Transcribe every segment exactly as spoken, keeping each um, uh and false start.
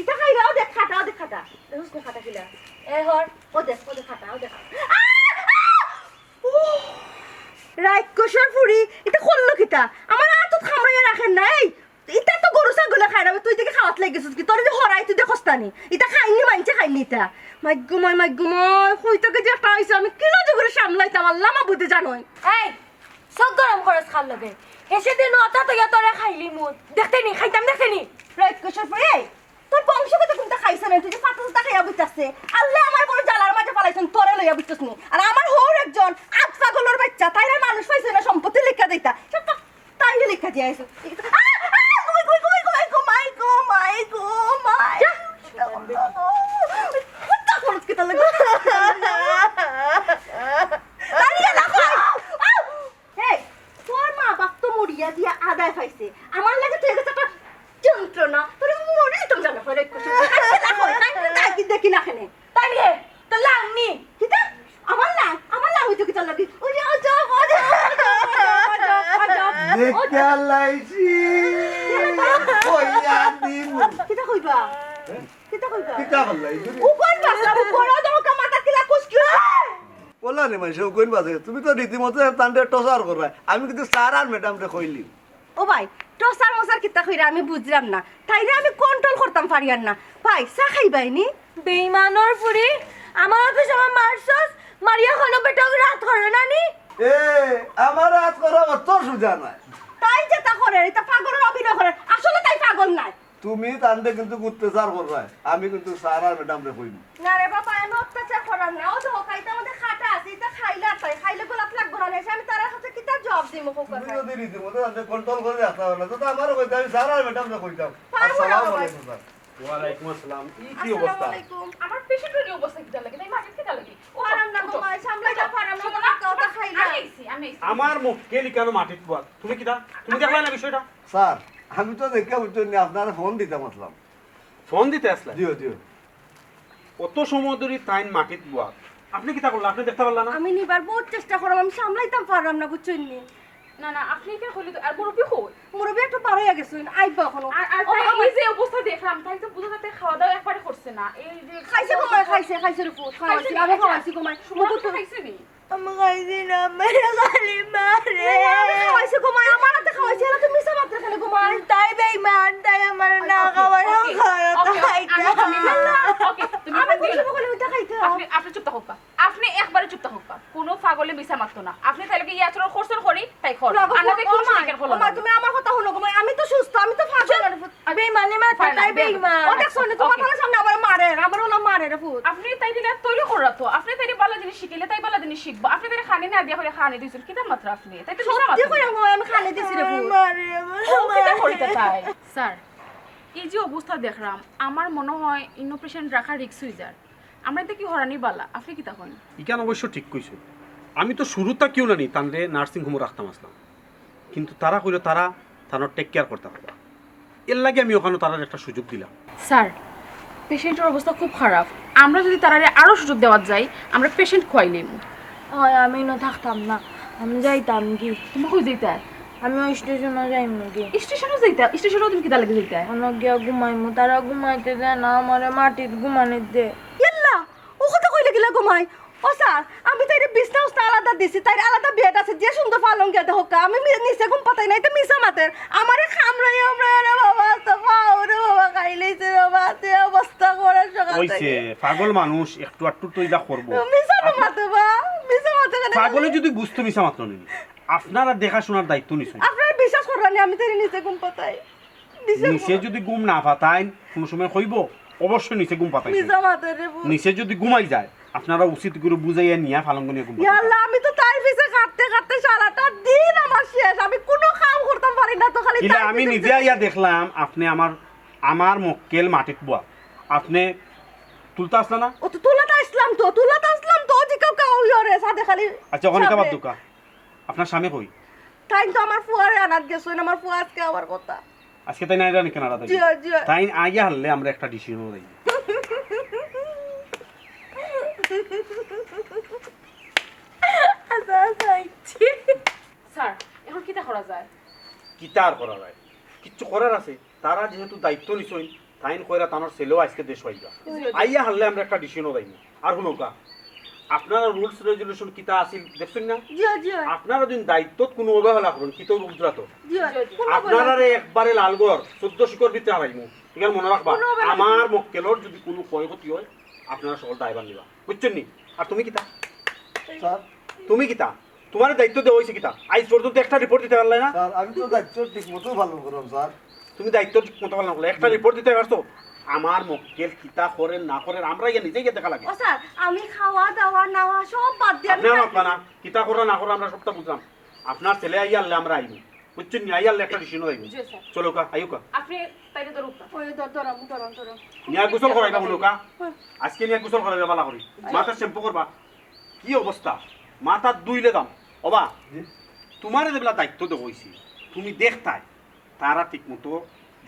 ইতা খাইলা, ও দেখ খাটা, ও দেখ খাটা। দেখছস নি খাটা কিলা? এ হর, ও দেখ, ও দেখ খাটা, ও দেখ। আহ! আহ! উহ! রাক্ষসর ফুড়ি, ইতা করলো কিতা? আমার আতত কামড়াইয়া রাখের না, এই! ইতা তো গরু ছাগলে খায় না, তুই দেখি খাওয়াত লাগি গেছস কি? তোরে যে হরাই তুই দেখস না নি? ইতা খাইনি, মানষে খাইনি ইতা। মাইগো মাই, মাইগো মাই, কই থাকি যে একটা আইছে, আমি কিলা যে করি সামলাইতাম, আল্লাহ মাবুদে জানইন। এই, চউখ গরম করস কার লগে? হেষে দিন অতা তো ইয়া তোরে খাইলিমু। দেখতে নি, খাইতাম দেখতে নি। রাক্ষসর ফুড়ি, এই, তোর বংশগত কুনতা খাইছে না, তুই যে ফাটা ফাটা খাইয়া বইতাছে। আল্লাহ আমার বড় জ্বালার মাঝে ফালাইছইন, তোরে লইয়া বইতাছ নি। আর আমার হউর একজন আত পাগলর বাইচ্চা, তাইরে মানুষ পাইছে না, সম্পত্তি লেখা দিতা। সব তো তাইরে লেখা দিয়া আইছো। আ, আ, গো, গো, গো, গো, গো, মাই, গো, মাই, গো, মাই। যা। কুনতা করছ কিতা লাগে? দাঁড়িয়ে না কই। আউ! এই, তোর মা বাপ তো মরিয়া দিয়া আদায় পাইছে। আমার লাগে তুই গেছে একটা যন্ত্রণা। তোরে মরি দিতাম জানো, হয় একটু শুধু। কাইন্দে না কই, কাইন্দে না, কি দেখি না কেনে। তাই রে, তো লাংনি। কিতা? আমার লাং, আমার লাং হইতো কিতা লাগি? ওই যে, ওই যে, ওই যে, ওই যে। দেখিয়া লাইছি। কইয়া দিমু। কিতা কইবা? কিতা কইবা? কিতা বললাই? ও কোন বাসা? ও কোন, ও তো মাথা কিলা কুচকি। বললা নি মাইনষে, ও কোন বাসা? তুমি তো রীতিমতো তানরে টর্চার কররায়। আমি কিন্তু স্যার আর ম্যাডামরে কইলি। ও ভাই, টর্চার মর্চার কিতা কইরা আমি বুঝরাম না। তাইরে আমি কন্ট্রোল করতাম পারিয়ার না। ভাই, চা খাইবায় নি? বেইমানর ফুড়ি, আমার অত সময় মারছস, মারিয়া কোনো বেটা ওকে রাত করে না নি? এ, আমার রাত করা অত সুজা নায়। তাই যেতা করের, ইতা পাগলর অভিনয় করের। আসলে তাই পাগল নায়। তুমি তানরে কিন্তু অত্যাচার কররায়, আমি কিন্তু স্যার আর ম্যাডামরে কইমু। না রে বাবা, আমি অত্যাচার করার না। ও তো হকাইতে আমাদের খাটা আছে, ইতা খাইলা তাই, খাইলে গোলাপ লাগবো না, এসে আমি তারার কাছে কিতা জবাব দিমু, খোকা তুমি খাই। যদি রীতিমতো তানরে কন্ট্রোল করি রাখতা পারো না, তো আমারে কইতে আমি স্যার আর ম্যাডামরে কইতাম। পারবো না আসসালামু বাবা। আলাইকুম স্যার। ওয়ালাইকুম আসসালাম। ই কি আসসালামু অবস্থা? আলাইকুম। আমার পেশেন্টর এই অবস্থা কিতা লাগে? তাই মাটিত কিতা লাগে? ও, পারাম না গো মাই, সামলাইতাম পারাম না, শোনো না, কথা খাই না। আমি আইছি, আমি আইছি। আমার মক্কেল ইকানো মাটিত বওয়াত। তুমি কিতা? তুমি দেখলায় না বিষয়টা? স্যার, আমি তো দেখিয়া বুঝছইন নি, আপনারে ফোন দিতাম আছলাম। ফোন দিতে আছলায়? দিও, দিও। অত সময় ধরি তাইন মাটিত বওয়াত। আপনে কিতা করলা? আপনে দেখতা পারলা না? আমি নিবার বহুত চেষ্টা করলাম, আমি সামলাইতাম পারলাম না, বুঝছইন নি? না, না, আপনে ইখান কইলে তো, আর মুরব্বি কই? মুরব্বি একটু বার অইয়া গেছইন, আইবা অখনো। আর, আর ও তাই বাবা, এই যে অবস্থা দেখলাম, তাই তো বুঝা যায় খাওয়া দাওয়া একবারে করছে না। এই যে খাইছে গো মাই, খাইছে, খাইছে রে পুত, খাইছে খাওয়াইছি, নি? আমি আচ্ছা, খাওয়াইছি গো মাই। সুমন মুখ তো তো খাইছে নি? আমি খাইছি না, আমারে খালি মারে। এ, আমি খাওয়াইছি গো মাই, আমার আতে খাওয়াইছি, এরা তো মিছা মাতরা কেনে গো মাই? তাই বেইমান, তাই আমারে না ওকে, খাওয়াই, ওকে, খাওয়াই, ওকে, ওকে, খাইতে আমি, আমি, হয়। না, ওকে, তুমি আমি খাইতে কোন না। সময় বলে ওইটা খাইতে হয়? আপনে, আপনে চুপ থাকউক্কা। আপনে একবারে চুপ থাকউক্কা। কুনু পাগলে মিছা মাততো না। আপনে তাইলে কি ই আচরণ করছইন করি? তাই কর। না গো, আর না তাই ও কুনু মাই, সময় কেন করলো ও মাই, না? তুমি আমার কথা হুনো গো মাই, আমি তো সুস্ত, আমি তো পাগল না। বেইমানি মারতে, তাই বেইমান। ও দেখছো নি, তোমার ওকে। তার সামনে আমার মারে, আমার ওলা মারে রে পুত। আপনে তাইরে তৈরি করা তো, আপনে তাইরে বালা জিনিস শিখাইলে তাই বালা জিনিস শিখবো। আপনে তাইরে খানি না দিয়া কইরা খানি দিছইন, কিতা মাতরা আপনে? তাই তো মিছা সত্যি মাতরা। কইরা গো, আমি খানি দিছি রে পুত। মারে, আমার ও কিতা মারে। করিতা তাই? স্যার, এই যে অবস্থা দেখলাম, আমার মনে হয় ইনো পেশেন্ট রাখা রিস্ক অই যার। আমরা ইতা কি হরানি বালা, আপনে কিতা কইন? ইখান অবশ্য ঠিক কইছো। আমি তো শুরু থাকিউ না নি তানরে নার্সিং হোমো রাখতাম আছলাম, কিন্তু তারা কইলো তারা তানর টেক কেয়ার করতা পারবা। এরলাগি আমি অখানো তারার একটা সুযোগ দিলাম। স্যার, পেশেন্টর অবস্থা খুব খারাপ। আমরা যদি তারারে আরো সুযোগ দেওয়াত যাই, আমরা পেশেন্ট খুয়াইলিমু। হয়, আমি ইনো থাকতাম না, আমি যাইতাম গি। তুমি কই যাইতায়? আমি ওই স্টেশনো যাইমু গি। স্টেশনো যাইতায়? স্টেশনো তুমি কিতার লাগি যাইতায়? অনো গিয়া ঘুমাইমু, তারা ঘুমাইতে দেয় না, আমারে মাটিত ঘুমানিত দেয়। ইয়াল্লা, ও কথা কইলে কিলা ঘুমাই? ও স্যার, আমি তাইরে বিছনা উছনা আলাদা দিছি, তাইর আলাদা বেড আছে, যে সুন্দর পালং গিয়া দেখউক্কা। আমি মি-, নিচে ঘুম পাতাই না, ইতা মিছা মাতের। আমারে কামড়াই, কামড়াই, ওরে বাবা, আস্তা পাও রে বাবা, খাইলাইছে রে বাবা, যে অবস্থা করে সকাল অইছে, থাকি। পাগল মানুষ একটু আটটু তো ইলা করবো। মিছা না মাতে বা, মিছা মাতে কেনে? পাগলে যদি বুঝতো মিছা মাতলো নি, আপনারা দেখাশোনার দায়িত্ব নিছইন। আপনারা বিশ্বাস কররা নি, আমি তাইরে নিচে ঘুম পাতাই। নিচে নিচে ঘুম- যদি ঘুম না পাতাইন, কুনু সময় কইবো, অবশ্যই নিচে ঘুম পাতাইছে। মিছা মাতে রে পুত। নিচে যদি ঘুমাই যায়, আপনারা উচিত করি বুঝাইয়া নিয়া পালঙ্গ নিয়া ঘুম ইয়া পাতাইছে। আল্লাহ, আমি তো তাইর পিছে খাটতে খাটতে সারাটা দিন আমার শেষ। আমি কুনু কাম করতাম পারি না তো, খালি ইলা তাইর আমি পিছে নিজে পিছে আইয়া দেখলাম, আপনে আমার, আমার মক্কেল মাটিত বওয়া। আপনে তুলতা আছলা না? ও তো তুলাত আছলাম তো, তুলাত আছলাম তো, জিকাউক্কা অউ ইয়রে, সাদে খালি আচ্ছা, অখান ইটা বাদ সামনে। দেউক্কা। আপনার স্বামী কই? তাইন তো আমার ফুয়ারে আনাত গেছইন, আমার ফুয়া আজকে আওয়ার কথা। আজকে তাইন আইরা নি কানাডা থাকি? জি, জি। তাইন আইয়া হারলে আমরা একটা ডিসিশনো যাই। আচ্ছা, আচ্ছা, আইচ্ছি। স্যার, এখন কিতা করা যায়? কিতা আর করা যায়? কিচ্ছু করার আছে? তারা যেহেতু দায়িত্ব নিছইন, তাইন কইরা তানর ছেলেও আইজকে দেশো আইবা। জি, জি। আইয়া হারলে আমরা একটা ডিসিশনো যাইমু। আর হুনউক্কা, আপনারা রুলস রেগুলেশন কিতা আছিল দেখছইন না? জি, জি। আপনারা যদি দায়িত্বত কুনু অবহেলা করইন, কিতা অইবো বুঝরা তো? জি, জি। কুনু অবহেলা আপনারারে একবারে লালগড় চৌদ্দ শিকর ভিতরে হারাইমু। ইখান মনো রাখবা, কুনু অবহেলা আমার মক্কেলর যদি কুনু ক্ষয়ক্ষতি অয়, আপনারা সকল দায়ভার নিবা, বুঝছইন নি? আর তুমি কিতা? স্যার। তুমি কিতা? তুমারে দায়িত্ব দেওয়া অইছে কিতা? আইজ পর্যন্ত একটা রিপোর্ট দিতে পারলায় না? স্যার, আমি তো দায়িত্ব ঠিক মতো পালন করলাম, স্যার। তুমি দায়িত্ব ঠিক মতো পালন করলায়, একটা রিপোর্ট দিতে পারছো? আমার মক্কেল কিতা করের না করের, আমরা গিয়া নিজে গিয়া দেখা লাগে। ও স্যার, আমি খাওয়া দাওয়া নেওয়া সব বাদ দিয়া আমি আপনি আমার খাই। আপনা না, কিতা কররা না কররা আমরা সবটা বুঝলাম। আপনার ছেলে আইয়া হারলে আমরা আইমু, বুঝছইন নি? আইয়া হারলে একটা ডিসিশনো আইমু। জি, স্যার। চলউক্কা, আইউক্কা। আপনি তাইলে ধরউক্কা। ওই ধর, ধরাম, ধরাম, ধরাম। নিয়া গোসল করাইবা, হুনউক্কা। হ্যাঁ। আইজকে নিয়া গোসল করাইবা ভালা করি। জি। মাথাত শ্যাম্পু করবা। কি অবস্থা? মাথাত ধুইলে দাম। ওবা, জি। তুমারে যেবলা দায়িত্ব দেওয়া অইছে, তুমি দেখতায় তারা ঠিক মতো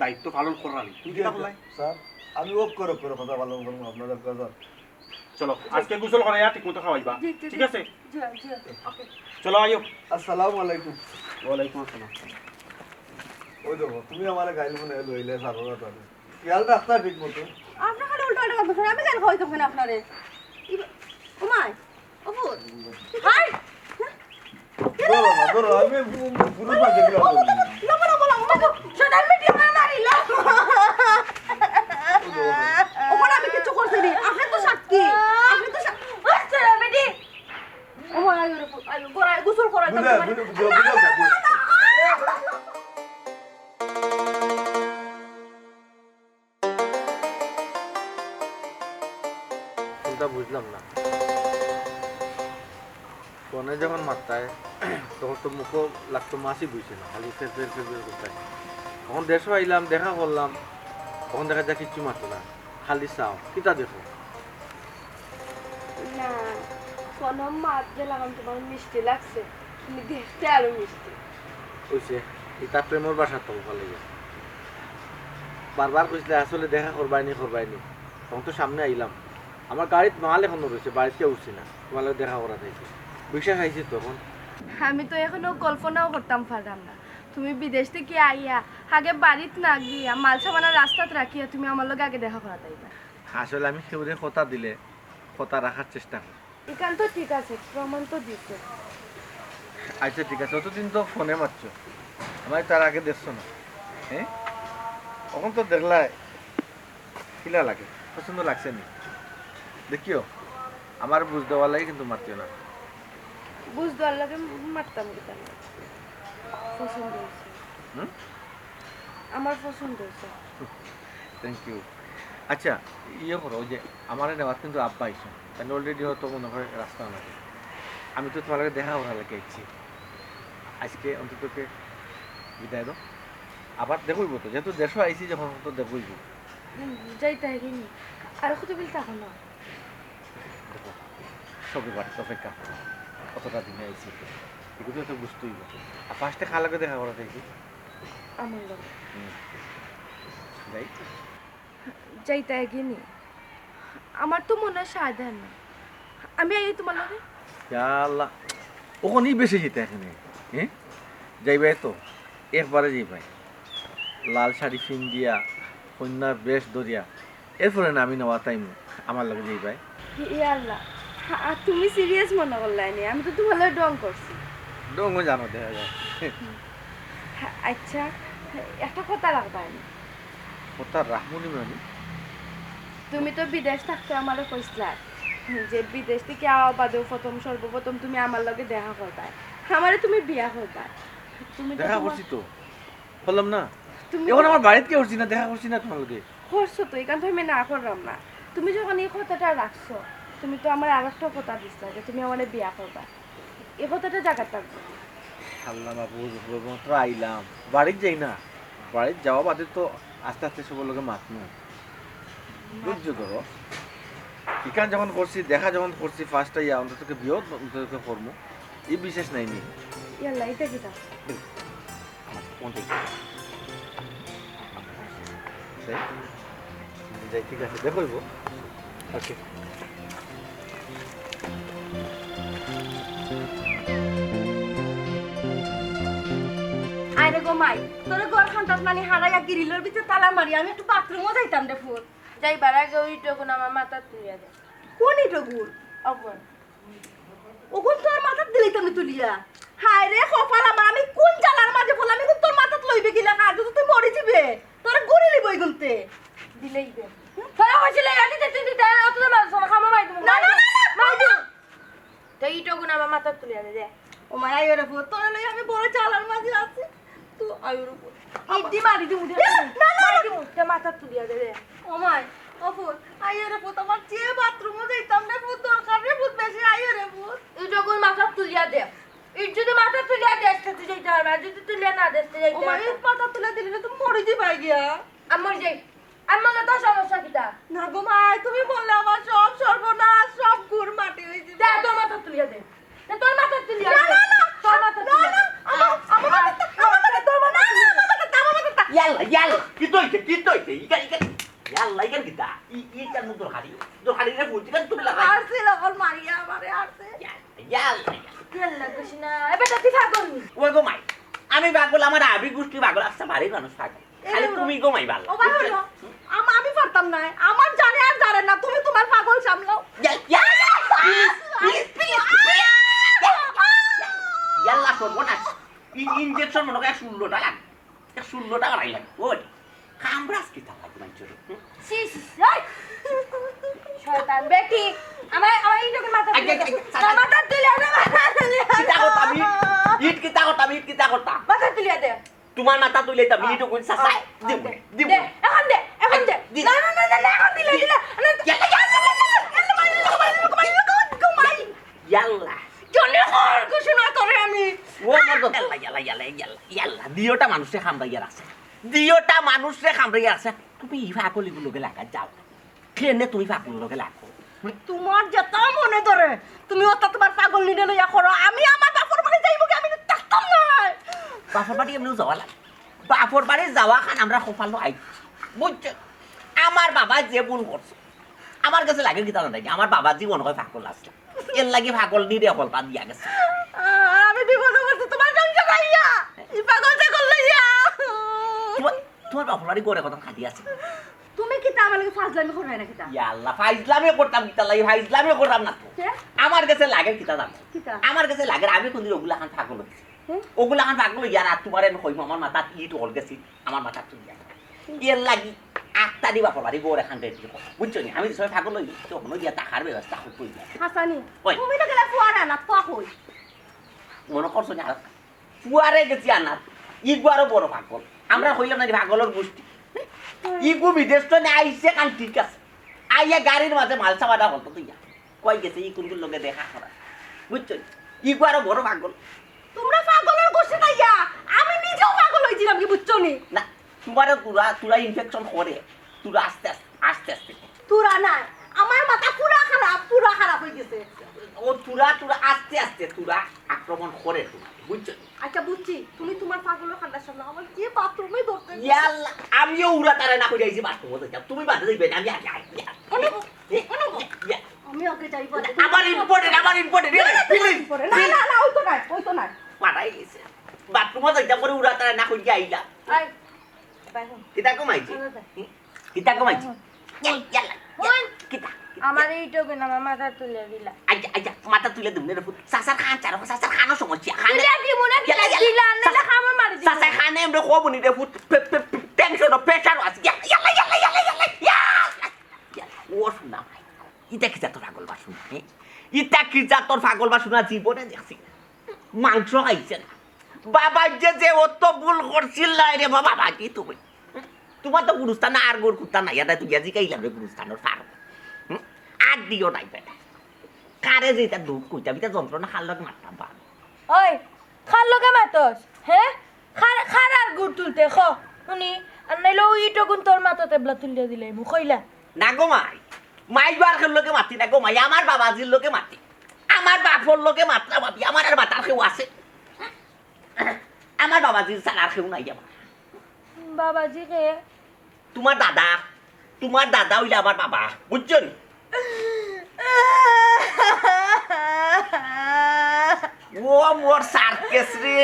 দায়িত্ব পালন কররা নি। তুমি জি, কিতা জি, করলায়? স্যার, আমি অক্ষরে অক্ষরে কথা পালন করমু আপনার কাছে। চলো, আইজকে গোসল করাইয়া ঠিক মতো খাওয়াইবা। জি, জি, ঠিক জি। আছে? জি, জি। ওকে। চলো, আইও। আসসালামু আলাইকুম। ওয়ালাইকুম আসসালাম। ওই দেখো, তুমি আমারে গাইল মনে লইলে, স্যার, ওরা তো আমি। খেয়াল রাখতা ঠিক মতো। আপনি খালি উল্টা উল্টা কথা বলেন, আমি কেন খাওয়াইতাম কেন আপনারে? ইবা-, ও মাই, ও পুত। হাই! ধরো না, ধরো, আমি পু-, পু-, পুরুষ মানুষ দেখলাম। ও, ও, ও, লম্বা, লম্বা, লম্বা, লম্বা, সোশ্যাল মিডিয়া না মারিল। ওখানে আমি কিচ্ছু করছি নি। আপনি তো সাক্ষী। আপনি তো সা-, ওই সোশ্যাল মিডিয়া। ও মা, আইও রে পুত, আইও, গোসল করাই দাও বুঝা, তোমার। বুঝা, বুঝা, বুঝা, বুঝা। কোনটা বুঝলাম না। ফোনে যখন মাততায়, তখন তো মুখও লাগতো মাছি বইছে না, খালি ফের ফের ফের ফের করতায়। তখন দেশো আইলাম, দেখা করলাম, তখন দেখা যায় কিচ্ছু মাতো না, খালি চাও। কিতা দেখো? না, ফোনো মাত যে লাগাম তোমার মিষ্টি লাগছে, তুমি দেখতে আরো মিষ্টি। অইছে, ইতা প্রেমর ভাষা তো ভালো লাগে। বারবার কইছিলে আসলে দেখা করবায়নি, করবায়নি। তখন তো সামনে আইলাম। আমার গাড়িত মাল এখনো রইছে, বাড়িতে উঠছি না। তোমার লগে দেখা করাত আইছি। বিশ্বাস আইছে তখন। আমি তো এখনো কল্পনাও করতাম পারলাম না। তুমি বিদেশ থাকি আইয়া, আগে বাড়িত না গিয়া, মাল সামান রাস্তাত রাখিয়া তুমি আমার লগে আগে দেখা করাত আইবা। আসলে আমি কেউরে কথা দিলে, কথা রাখার চেষ্টা করি। ইখান তো ঠিক আছে, প্রমাণ তো দিছো। আচ্ছা, ঠিক আছে, অতদিন তো ফোনে মাতছো, আমারে তার আগে দেখছো না, হ্যাঁ? অখন তো দেখলায়, কিলা লাগে, পছন্দ লাগছে নি? দেখিও, আমারে বুঝ দেওয়ার লাগি কিন্তু মাতিও না। বুঝ দেওয়ার লাগি মাততাম কিতা না? পছন্দ অইছে। হুম? আমার পছন্দ অইছে। Thank you। আচ্ছা, ইয়ে করো, ওই যে আমারে নেওয়াত কিন্তু আব্বা আইছইন, তাইলে already হয়তো মনে হয় রাস্তা আমাকে, আমি তো তোমার লগে দেখা করার লাগি আইছি, আইজকে অন্তত বিদায় দাও, আবার দেখা অইবো তো, যেহেতু দেশো আইছি যখন তো দেখা অইবো। হুম, যাইতায় গি নি? আর কত বেলা থাকো না? দেখো, সবে বাড়িত অপেক্ষা করে। কতটা দিনে আইছি। এগুলো তো বুঝতে অইবো। আর first এ কার লগে দেখা করাত আইছি? আমার লগে। হুম। যাই। যাইতায় গি নি? আমার তো মনে অয় সায় দেয় না। আমি আইয়াই তোমার লগে। ইয়া আল্লাহ। অখনই বেশি যেতে এখানে। হ্যাঁ? যাইবায় তো? একবারে যাইবায়। লাল শাড়ি পিন্দিয়া, কইন্যার বেশ ধরিয়া, এরপরে না আমি নেওয়াত আইমু, আমার লগে যাইবায়। ইয়া আল্লাহ, আর তুমি serious মনে করলায় নি? আমি তো তোমার লগে ঢং করছি। ঢংও জানো দেখা যায়। আচ্ছা, একটা কথা রাখবায় নি? কথা রাখমু নি মানে? তুমি তো বিদেশ থাকতে আমারে কইছলায় যে বিদেশ থাকি আওয়া বাদেও প্রথম, সর্বপ্রথম তুমি আমার লগে দেখা করবায়, আমারে তুমি বিয়া করবায়। তুমি তো দেখা তোমার করছি তো। বললাম না? তুমি অখন তো আমার বাড়িত কেউ উঠছি না, দেখা করছি না তোমার লগে। করছো তো, ইখান তো আমি না করলাম না। তুমি যখন এই কথাটা রাখছো, তুমি তো আমারে আরেকটা কথা দিছলায় যে তুমি আমারে বিয়া করবায়। এই কথাটা জাগাত থাকবো। আল্লাহ মাবুদ, মাত্র আইলাম, বাড়িত যাই না। বাড়িত যাওয়া বাদে তো আস্তে আস্তে সবর লগে মাতমু। ধৈর্য ধরো। ইখান যখন করছি, দেখা যখন করছি, first আইয়া অন্তত বিয়াও অন্তত করমু। এই বিশেষ নাই নি। ইয়াল্লা, ইটা কিতা? আমার ফোন ঠিক আছে। যাই? যাই, ঠিক আছে, দেখা অইবো। ওকে। আই এ গো মাই, তোরে ঘর খান্তাত মানি হারাইয়া গিরিলর ভিতরে তালা মারি আমি একটু বাথরুমও যাইতাম রে ফুত। যাইবার আগে ওই ইটগুন আমার মাথাত তুলিয়া দে। কোন ইটগুন? অগুন। অগুন তোর মাথাত দিলাইতাম নি তুলিয়া? হায় রে কপাল আমার, আমি কোন জ্বালার মাঝে পড়লাম, এগুন তোর মাথাত লইবে কিলা কার? যদি তুই মরি যিবে, তোর গুড়ি লিব এগুনতে। দিলেই দে। তোরা কইছিলে ইয়াদি দিতে দিতে, অত তো মারছ না, খামো মাই দিমু। না, না, না, না, মাই দিমু। তো ইটগুন আমার মাথাত তুলিয়া দে, দে। ও মাই, আইও রে ফুত, তোরে লই আমি বড় জ্বালার মাঝে আছি। তো আইও রে ফুত। ইট দি মারি দিমু, দে। না, না, না, মারি না। দিমু, তে মাথাত তুলিয়া দে, দে। ও মাই, ও ফুত, আইও রে ফুত, আমার যে বাথরুমও যাইতাম রে ফুত, দরকার রে ফুত, বেশি আইও রে ফুত। ইটগুন মাথাত তুলিয়া দে। ইট যদি মাথাত তুলিয়া দেস, তে তুই যাইতে পারবে, আর যদি তুলিয়া না দেস, তে যাইতে ও মাই, পারবে না। ইট মাথাত তুলিয়া দিলে না, তুমি মরি যিবায় গিয়া। আমি মরি যাই। আমার লগে তোর সমস্যা কিতা? না গো মাই, তুমি মরলে আমার সব সর্বনাশ, সব গুড় মাটি অই যিবো। দে, তোর মাথাত তুলিয়া দে। দে, তোর মাথাত তুলিয়া না, দে। না, না, তোর মাথাত না, তুলিয়া না, দে। আমার, আমার মাথাত, আমার মাথাত, তোর মাথাত তুলিয়া দে। আমার মাথাত, আমার মাথাত। ইয়াল্লা, ইয়াল্লা, কিতা অইছে, কিতা অইছে? ইকা, ইকা, ইয়াল্লা, ইকান কিতা? ই, ইকান মুখ দরকারি, দরকারি রে ফুল, ইকান তুমি লাগাই। আর সে লগল মারিয়া আমারে, আর সে। ইয়াল্লা, ইয়াল্লা, ইয়াল্লা। ইয়াল্লা, কইস না। এ বেটা, তুই পাগল নি? ওই গো মাই, আমি পাগল, আমার আবি গুষ্টি পাগল, আস্তা বাড়ির মানুষ পাগল। খালি এরে তুমি ঘুমাই ভালা। ও ভাই, বুঝছো? হলো। আম-, আমি পারতাম না। আমার জানে আর জানে না। তুমি তোমার পাগল সামলাও। ইয়া, ইয়া, please, please, please, please। ইয়াল্লা, সর্বনাশ। ই-, injection মনে হয় ষোলোটা লাগে। ষোলোটা বাড়াই লাগে। ওই, কামড়াস কিতা লাগে মানুষের? হুম? ছি, ছি, ছি, এই! শয়তান বেটি। আমার, আমার ইটগুন মাথাত আগে, তুলিয়া দে। আগে, আগে, আমার মাথাত তুলিয়া দে, মাথাত তুলিয়া দে। কিতা করতাম ইট? ইট কিতা করতাম? ইট কিতা করতাম? মাথাত তুলিয়া দে। তোমার মাথাত তুলিয়া দিতাম, ইটগুন চাচা। আ, দিমু, আ, দিমু। দে, এখন দে, এখন দে। দি- না, না, না, না, না, এখন দিলে, দিলে। না, ইয়াল্লা, ইয়াল্লা, ইয়াল্লা, ইয়াল্লা, মারি, মারি, মারি, মারি, মারি, মারি। ইয়াল্লা। জনে কর, ঘোষণা করে আমি। ও আমার তো ইয়াল্লা, ইয়াল্লা, ইয়াল্লা, ইয়াল্লা, ইয়াল্লা। দিওটা মানুষরে কামড়াইয়া রাখছে। দিওটা মানুষরে কামড়াইয়া রাখছে। তুমি ই পাগল ইগুর লগে লাগা যাও। কেনে তুমি পাগলর লগে লাগো? তোমার যেটা মনে ধরে, তুমি ওটা তোমার পাগল নিলে লইয়া করো। আমি আমার বাপর বাড়ি যাইমু গি, আমি থাকতাম না। বাপর বাড়ি এমনেও যাওয়া লাগে। বাপর বাড়ি যাওয়া খান আমরা কপালো আই। বুঝছো? আমার বাবা যে ভুল করছে, আমার গেছে লাগে কিতা জানো নি? আমার বাবা জীবন হয় পাগল আসলে। এর লাগি পাগল নিরে হলতা দিয়া গেছে। আর আমি বিপদে পড়ছি তোমার সংসার আইয়া। ই পাগল ছাগল লইয়া। তোমার, তোমার বাপর বাড়ি ঘরে কত খালি আছে? তুমি কিতা আমার লগে ফাজলামি করো না কিতা? ইয়া আল্লাহ, ফাজলামি করতাম কিতা লাগি? ফাজলামি করতাম না তো। কে? আমার গেছে লাগে কিতা জানো? কিতা? আমার গেছে লাগে আমি কোনদিন ওগুলা খান পাগল অইছি। হুম? ওগুলা খান পাগল অইয়া আর তোমারে আমি কইমু আমার মাথাত ইট হল গেছে, আমার মাথাত তুলিয়া। এর লাগি আত্মা দিবা পড়ারি বউর এখান রেডি কর। বুঝছো নি? আমি যে সময় পাগল অই, তখন ওই দিয়া টাকার ব্যবস্থা করতে অইবে। হাসানি, ওই। তুমি তো গেলে ফুয়ারা না, তো কই? মনে করছো নি আর? ফুয়ারে গেছি আনাত। ইগু আরো বড় পাগল। আমরা কইলাম না যে পাগলর গোষ্ঠী। ইগু বিদেশ তো নে আইছে কান ঠিক আছে। আইয়া গাড়ির মাঝে মাল সাবাদা হল তো তুইয়া। কই গেছে ই কোনগুর লগে দেখা করা? বুঝছো নি? ইগু আরো বড় পাগল। তোমরা পাগলর গোষ্ঠী নাইয়া, আমি নিজেও পাগল অইছিলাম কি বুঝছো নি? না, তোমারও তুরা, তুরা ইনফেকশন করে। তুরা আস্তে আস্তে, আস্তে আস্তে। তুরা নাই, আমার মাথা পুরা খারাপ, পুরা খারাপ অই গেছে। ও তুরা, তুরা আস্তে আস্তে তুরা আক্রমণ করে তুরা, বুঝছো নি? আচ্ছা বুঝছি, তুমি তোমার পাগলর কান্দার সামনে আমার কি বাথরুমে ধরতে গেছে? ইয়াল্লা, আমিও উড়া তারা না করে আইছি বাথরুমে যাইতাম। তুমি বাদে যাইবে না, আমি আগে আই। অনেক, এ, অনেক। ইয়া। আমি আগে যাইব। আমার ইম্পর্টেন্ট, আমার ইম্পর্টেন্ট। না, না, তোমার ইম্পর্টেন্ট। না, না, না, ওই তো নাই, ওই তো নাই। মারাই গেছে। বাথরুমে যাইতাম করে উড়া তারা না করে আইলা। আয়। কিতা কমাইছি? কিতা কমাইছি? ইয়াল্লা, ইয়াল্লা। কিতা? আমার ইটগুন আমার মাথাত তুলিয়া দিলা। আচ্ছা, আচ্ছা, মাথাত তুলিয়া দিমু রে ফুত। চাচার কান চারো, চাচার কানো সমস্যা। কানে তুলিয়া দিমু না, কিতা দিলা, দিলা, আনলে চাচা, খামো মারি দিমু। চাচার কানে আমরা কব নি রে ফুত। Pay-, pay-, pay-, tension, pressure আছে। ইয়াল্লা, ইয়াল্লা, ইয়াল্লা। ইয়াল্লা, ও শোনা ভাই। ইটা কি জাতর পাগল বাসনা, হে? ইটা কি জাতর পাগল বাসনা জীবনে দেখছি না। মাংস খাইছে না। বাবা যে, যে অত ভুল করছিল না রে বাবা, বাকি তুমি। তোমার তো গুরুস্থান আর গোর কুত্তা নাই, এটা তুই জিকাইলাম রে গুরুস্থানর ফার। হুম? আর দিও নাই বেটা। কারে যে এটা দুখ কইতাম, এটা যন্ত্রণা কার লগে মারতাম পারো। ওই, কার লগে মাতস? হে? কার, কার আর গুড় তুলতে, খ? শুনি, আর নাইলে ওই ইটগুন তোর মাথাত এবলা তুলিয়া দিলে, মু কইলা। না গো মাই, মাই গো আর কেউর লগে মাতি না গো মাই, আমার বাবাজির লগে মাতি। আমার বাপর লগে মাতলা মাতি, আমার আর মাতার কেউ আছে? আমার বাবাজির ছাড়া আর কেউ নাই আমার। বাবাজি কে? তোমার দাদা, তোমার দাদা অইলে আমার বাবা, বুঝছো নি? ও মোর সার্কেস রে,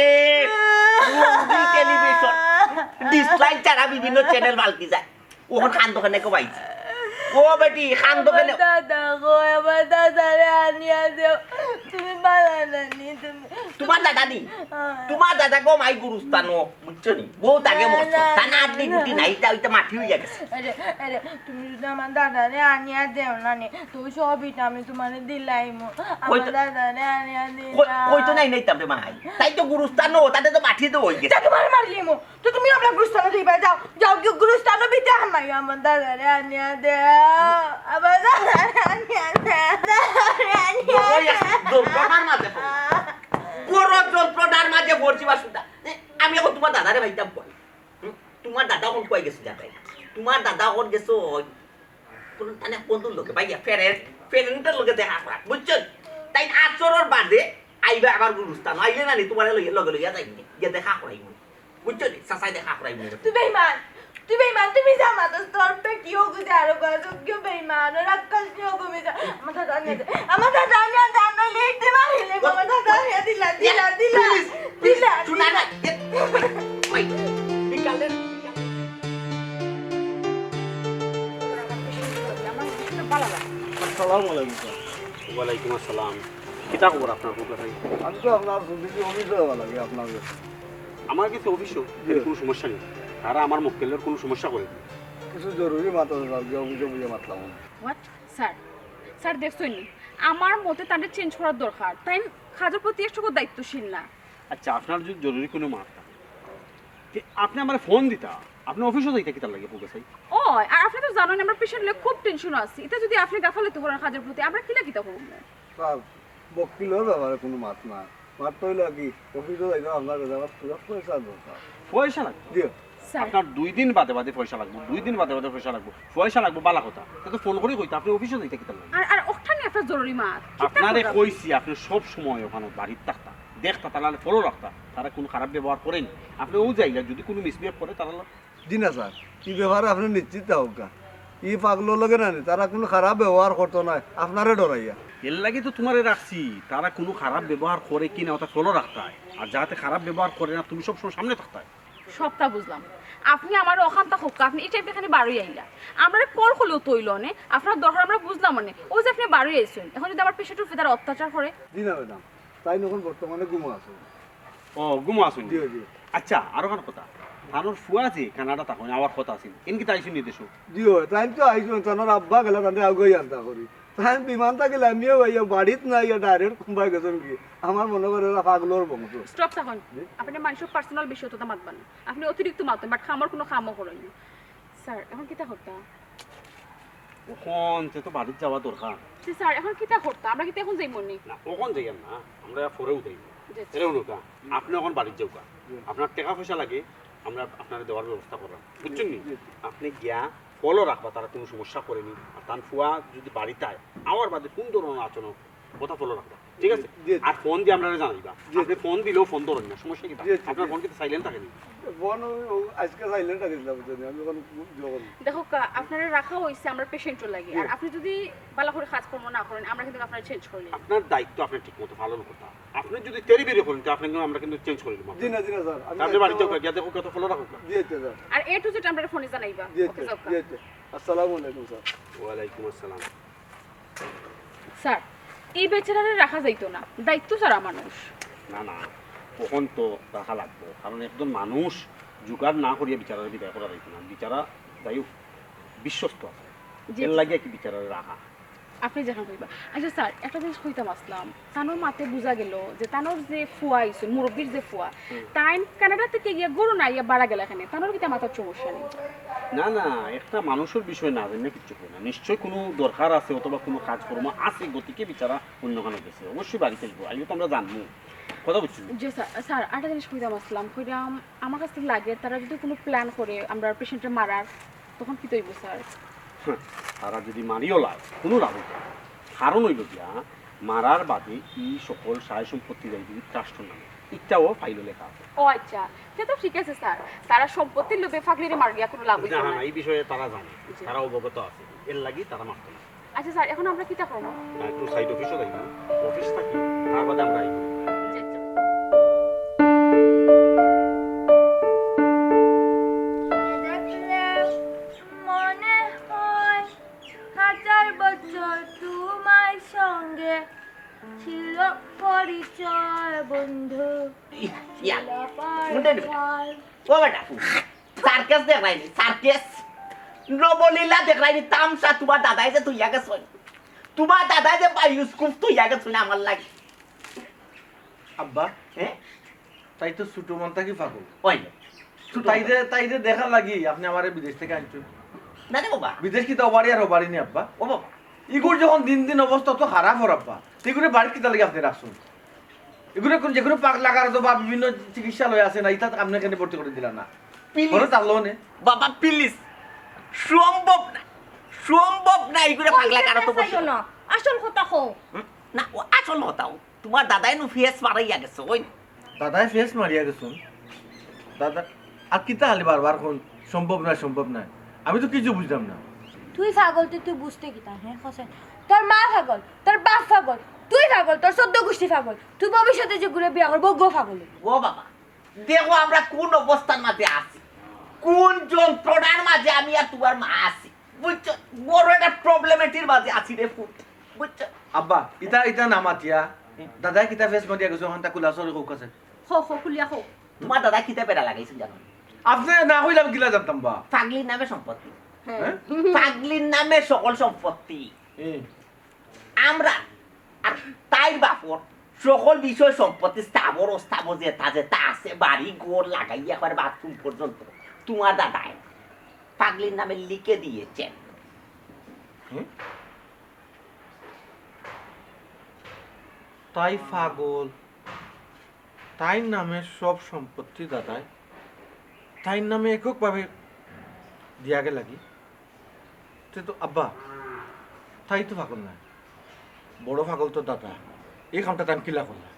মুভি টেলিভিশন, ডিসলাইন ছাড়া বিভিন্ন চ্যানেল পাল্টি যায়। অখন কান্দো কেনে কও ভাই? ও বেটি, কান্দো কেনে? আমার দাদা গো, আমার দাদারে আনিয়া দেও। তুমি বালা নানি, তুমি। তুমার দাদা নি? হ্যাঁ। তুমার দাদা গো মাই গুরুস্থানো, বুঝছো নি? বউত আগে না, মরছে। না, তান আড্ডি না। গুটি নাই, তা অইতা মাটি অইয়া গেছে। আরে, আরে, তুমি যদি আমার দাদারে আনিয়া দেও না নি, তো সবই তো আমি তুমারে দিলাইমু। আমার কইতো দাদারে আনিয়া দিও কই-, না। কইতো নাই, নাই তামরে মাই। তাই তো গুরুস্থানো, তাতে তো মাটি তো অই গেছে। তা তুমারে মারিলিমু। তো তুমি আমরা গুরুস্থানো দিবা, যাও, যাও, গি-, গুরুস্থানো বিতে হামাই, আমার দাদারে আনিয়া দেও, আমার দাদারে আনিয়া দেও, দাদারে আনিয়া ওই দেও। এক যন্ত্রণার মাঝে পড়ো। বড় যন্ত্রণার মাঝে পড়ছি বাসুদা। এ, আমি অখন তুমার দাদারে পাইতাম কই? হুম? তুমার দাদা অখন কই গেছে জানো? তুমার দাদা অখন গেছে ওই কোন তানে বন্ধুর লগে, ভাইয়া, ফ্রেন্ড, ফ্রেন্ডর লগে দেখা করা, বুঝছো? তাই আছরর বাদে আইবা আমার গুরুস্থান, আইলে না নি তুমারে লইয়া, লগে লইয়া যাইমু, গিয়া দেখা করাইমু। বুঝছো নি? চাচায় দেখা করাইমু। তুই বেইমান, তুই বেইমান, তুমি যা মাতস, তোর পেটি ও গুজে আরো গজব কেউ বেইমান, ও রাক্ষস নিয়ে ঘুমে যা। আমার দাদা আনিয়া দে, আমার দাদা আনিয়া দে, আমরা লিখতে পারি না, আমার দাদা আনিয়া দিলা, দিলা, দিলা, please, please, দিলা, শোনা দিলা। না। এ, ওই, বিকালে, বিকালে। আসসালামু আলাইকুম স্যার। ওয়ালাইকুম আসসালাম। কিতা খবর আপনার, হুকা ভাই? আমি তো আপনার অফিসে যাওয়া লাগে আপনার কাছে। আমার কাছে অফিসও জি। কোনো সমস্যা নেই, তারা আমার মক্কেলের কোনো সমস্যা করে দিই। কিছু জরুরি মাত আছে স্যার, যে অফিসে বুঝে মাতলাম। হোয়াট? স্যার, স্যার দেখছইন নি, আমার মতে তাদের চেঞ্জ করার দরকার। তাই কাজের প্রতি একটুকু দায়িত্বশীল না। আচ্ছা, আপনার যদি জরুরি কোনো মাত থাকে, তে আপনি আমারে ফোন দিতা, আপনি অফিসও যাইতা কিতার লাগি, হুকা ভাই? ও, আর আপনি তো জানেন আমরা পেশেন্ট লইয়া খুব টেনশন আছি। এটা যদি আপনি গাফালতি করেন কাজের প্রতি, আমরা কিলা কিতা করব? স্যার, মক্কেলর ব্যাপারে কোনো মাত না। মাত তো অইলো কি, অফিসও যাইতাম আপনার কাছে, আমার পুরা পয়সা দরকার। পয়সা লাগবে? জি। স্যার। আপনার দুই দিন বাদে বাদে পয়সা লাগবে, দুই দিন বাদে বাদে পয়সা লাগবে। পয়সা লাগবে, বালা কথা। তে তো ফোন করি কইতা, আপনি অফিসও যাইতা কিতার লাগি? আর, আর ওখানে একটা জরুরি মাত। কিতা আপনারে কথা? কইছি, আপনি সব সময় ওখানে বাড়িত থাকতা, দেখতা, তারা ফলো রাখতা, তারা কোনো খারাপ ব্যবহার করেনি। আপনি ও যাইলা, যদি কোনো মিসবিহেভ করে, তারা জি না স্যার, ই ব্যাপারে আপনি নিশ্চিত থাকউক্কা। ই পাগলর লগে না নি, তারা কোনো খারাপ ব্যবহার করতো নায়, আপনারে ডরাইয়া। এর লাগি তো তুমারে রাখছি, তারা কোনো খারাপ ব্যবহার করে কি না ওটা ফলো রাখতায়, আর যাতে খারাপ ব্যবহার করে না তুমি সবসময় সামনে থাকতায়। সবটা বুঝলাম, আপনি আমারে অখান থাকউক্কা, আপনি এই টাইমে কেনে বারই আইলা? আমরারে কল করলেও তো অইলো নে, আপনার দরকার আমরা বুঝলাম নে, ওই যে আপনি বারই আইছইন, এখন যদি আমার পেশেন্টর উপরে তারা অত্যাচার করে? জি না ম্যাডাম, তাইন অখন বর্তমানে ঘুমো আছইন। ও, ঘুমো আছইন? জি, জি। আচ্ছা, আরো খান কথা, তানর ফুয়া যে কানাডা থাকইন, আমার কথা আছিল, এন কিতা আইছইন নি দেশো? জি অয়, তাইন তো আইছইন, তানর আব্বা গেলা, তানরে আগুয়াই আনতা করি। তাইন বিমান থাকি লামিয়া আইয়া বাড়িত না আইয়া direct কুম্বাই গেছইন কি? আমার মনে করে এরা পাগলর বংশ। স্টপ থাকইন। জি? আপনি মানুষর পার্সোনাল বিষয় তো মাতবা না। আপনি অতিরিক্ত মাতইন, but কামর কোনো কামও করইন না। স্যার, এখন কিতা করতা? অখন তে তো বাড়িত যাওয়া দরকার। জি স্যার, এখন কিতা করতা? আমরা কিতা এখন যাইমু নি? না, অখন যাইয়ার না, আমরা পরেউ যাইমু। জি, জি। এরে হুনউক্কা, আপনি অখন বাড়িত যাউক্কা। জি। আপনার টেকা পয়সা লাগে, আমরা আপনারে দেওয়ার ব্যবস্থা কররাম। বুঝছইন নি? জি, জি। আপনি গিয়া ফলো রাখবা, তারা কোনো সমস্যা করেনি। আর তান ফুয়া যদি বাড়িত আয়, আওয়ার বাদে কোন ধরনের আচরণ, কথা ফলো রাখবা। ঠিক আছে? জি, জি। আর ফোন দিয়া আমরারে জানাইবা। জি, আপনি জি। ফোন দিলেও ফোন ধরইন না, সমস্যা কিতা? জি, জি, আপনার জি। ফোন কিন্তু সাইলেন্ট থাকে নি? ফোন ওই, ও আজকে সাইলেন্ট রাখিছিলাম, বুঝছেন? আমি যখন যখন দেখউক্কা, আপনারে রাখা অইছে আমরার পেশেন্টর লাগি। আর জি। আপনি যদি বালা করি কাজকর্ম না করইন, আমরা কিন্তু আপনারে চেঞ্জ করি লাইমু। আপনার দায়িত্ব আপনি ঠিক মতো পালন করতা। আপনি যদি তেড়িবেড়ি করইন, তে আপনি কিন্তু, আমরা কিন্তু চেঞ্জ করি লাইমু। জি না, জি না, স্যার। আমি তা আপনি বাড়িত যাউক্কা, গিয়া দেখউক্কা, কত ফলো রাখউক্কা। জি, আচ্ছা, স্যার। আর A to Z আমরারে ফোনে জানাইবা। জি, ওকে, আচ্ছা, যাউক্কা। জি, আচ্ছা। আসসালামু আলাইকুম, স্যার। ওয়ালাইকুম আসসালাম। স্যার, এই বেচারারে রাখা যাইতো না, দায়িত্ব ছাড়া মানুষ। না, না, অখন তো রাখা লাগবো, কারণ একজন মানুষ জোগাড় না করিয়া বেচারারে বিদায় করা যাইতো না। বেচারা যাই হোক, বিশ্বস্ত আছে, জি, এর জি, লাগি স্যার। আর কি বেচারারে রাখা। আপনি যেখান কইবা। আচ্ছা স্যার, একটা জিনিস কইতাম আছলাম, তানর মাতে বুঝা গেল যে তানর যে ফুয়া আইছইন, মুরব্বির যে ফুয়া, হুম। তাইন কানাডা থাকি গিয়া ঘরো না আইয়া বারা গেলা কেনে, তানর কিতা মাথাত সমস্যা নি? না, না, একটা মানুষর বিষয় না জানিয়া কিচ্ছু কয় না। নিশ্চয় কোনো দরকার আছে অথবা কোনো কাজকর্ম আছে, গতিকে বেচারা অন্যখানো গেছে। অবশ্যই বাড়িত আইবো, আইলে তো আমরা জানমু। কথা বুঝছইন? জি স্যার, স্যার, আরেকটা জিনিস কইতাম আছলাম, কইরাম আমার কাছে লাগে তারা যদি কোনো প্ল্যান করে আমরার পেশেন্টরে মারার, তখন কিতা অইবো স্যার? হুম, তারা যদি মারিও লায়, কোনো লাভ অইতো না। কারণ অইলো গিয়া, মারার বাদে ই সকল সয় সম্পত্তি যাইবো ট্রাস্টর নামে। ইটাও ফাইলো লেখা আছে। ও আচ্ছা, তে তো ঠিক আছে স্যার। তারা সম্পত্তির লোভে ফাগলিরে মারিয়া কোনো লাভ অইতো না, না। না, এই বিষয়ে তারা জানে, জি। তারা অবগত আছে, এর লাগি তারা মারতো না। আচ্ছা স্যার, এখন আমরা কিতা করমু? না, একটু সাইড অফিসও যাই না, অফিস থাকি, তার বাদে আমরা আইব। জি। ছিল পরিচয় বন্ধু। ইয়া, মুন্ডে নিবে। ও বেটা, সার্কাস দেখরায়নি, সার্কাস। নবলীলা দেখরায়নি, তামশা। তুমার দাদায় যে থইয়া গেছইন, তুমার দাদায় যে বায়োস্কোপ থইয়া গেছইন আমার লাগি। আব্বা, হ্যাঁ? তাই তো ছোট মন থাকি পাগল। ওই না। ছোট তাই যে, তাই যে দেখা লাগি আপনে আমারে বিদেশ থাকি আনছইন। না রে বাবা। বিদেশ কিতা অবাড়ি আর অবাড়ি নি আব্বা? ও বাবা। ইগুর যখন দিন দিন অবস্থা তো খারাপ অর আব্বা, তে ইগুরে বাড়িত কিতা লাগি আপনে রাখছইন? ইগুরে কোন, যেগুরে পাগলাগারদ বা বিভিন্ন চিকিৎসালয় আছে না, ইতাত আপনে কেনে ভর্তি করি দিলা না? Please। বলো তার লনে। বাবা, please। সম্ভব না। সম্ভব না, ইগুরে পাগলাগারদ তো বসে। না, আসল কথা কও। হুম? না, ও আসল কথা। তুমার দাদায় নু ফেস মারাইয়া গেছে, ওই। দাদায় ফেস মারিয়া গেছইন। দাদা, আর কিতা খালি বারবার কইন, সম্ভব নায়, সম্ভব নায়। আমি তো কিছু বুঝলাম না। তুই পাগল, তুই, তুই বুঝতে কিতা, হ্যাঁ, হোসেন? তোর মা পাগল, তোর বাপ পাগল, তুই পাগল, তোর চোদ্দ গোষ্ঠী পাগল। তুই ভবিষ্যতে যেগুরে বিয়া করবো, ওগু পাগল অইবো। ও বাবা, দেখো আমরা কোন অবস্থার মাঝে আছি, কোন যন্ত্রণার মাঝে আমি আর তুমার মা আছি, বুঝছো? বড় একটা প্রবলেমেটির মাঝে আছি রে পুত, বুঝছো? আব্বা, ইতা, ইতা না মাতিয়া, দাদায় কিতা ফেস মারিয়া গেছে, অখানতা খুলাসা করি কউক্কা চাই। কও, কও, খুলিয়া কও। তুমার দাদায় কিতা বেড়া লাগাইছইন জানো? আপনে না কইলে আমি কিলা জানতাম বা? পাগলির নামে সম্পত্তি। হ্যাঁ? পাগলির নামে সকল সম্পত্তি। এ, আমরা আর তাইর বাপর সকল বিষয় সম্পত্তি স্থাবর অস্থাবর যেতা যেতা আছে, বাড়ি ঘর লাগাইয়া একবার বাথরুম পর্যন্ত তুমার দাদায় পাগলির নামে লিখে দিয়েছেন। হুম? তাই পাগল, তাইর নামে সব সম্পত্তি দাদায় তাইর নামে এককভাবে দিয়া গেলাগি। তে তো আব্বা, তাই তো পাগল নায়, বড় পাগল তো দাদা। এই কামটা তাইন কিলা করলা?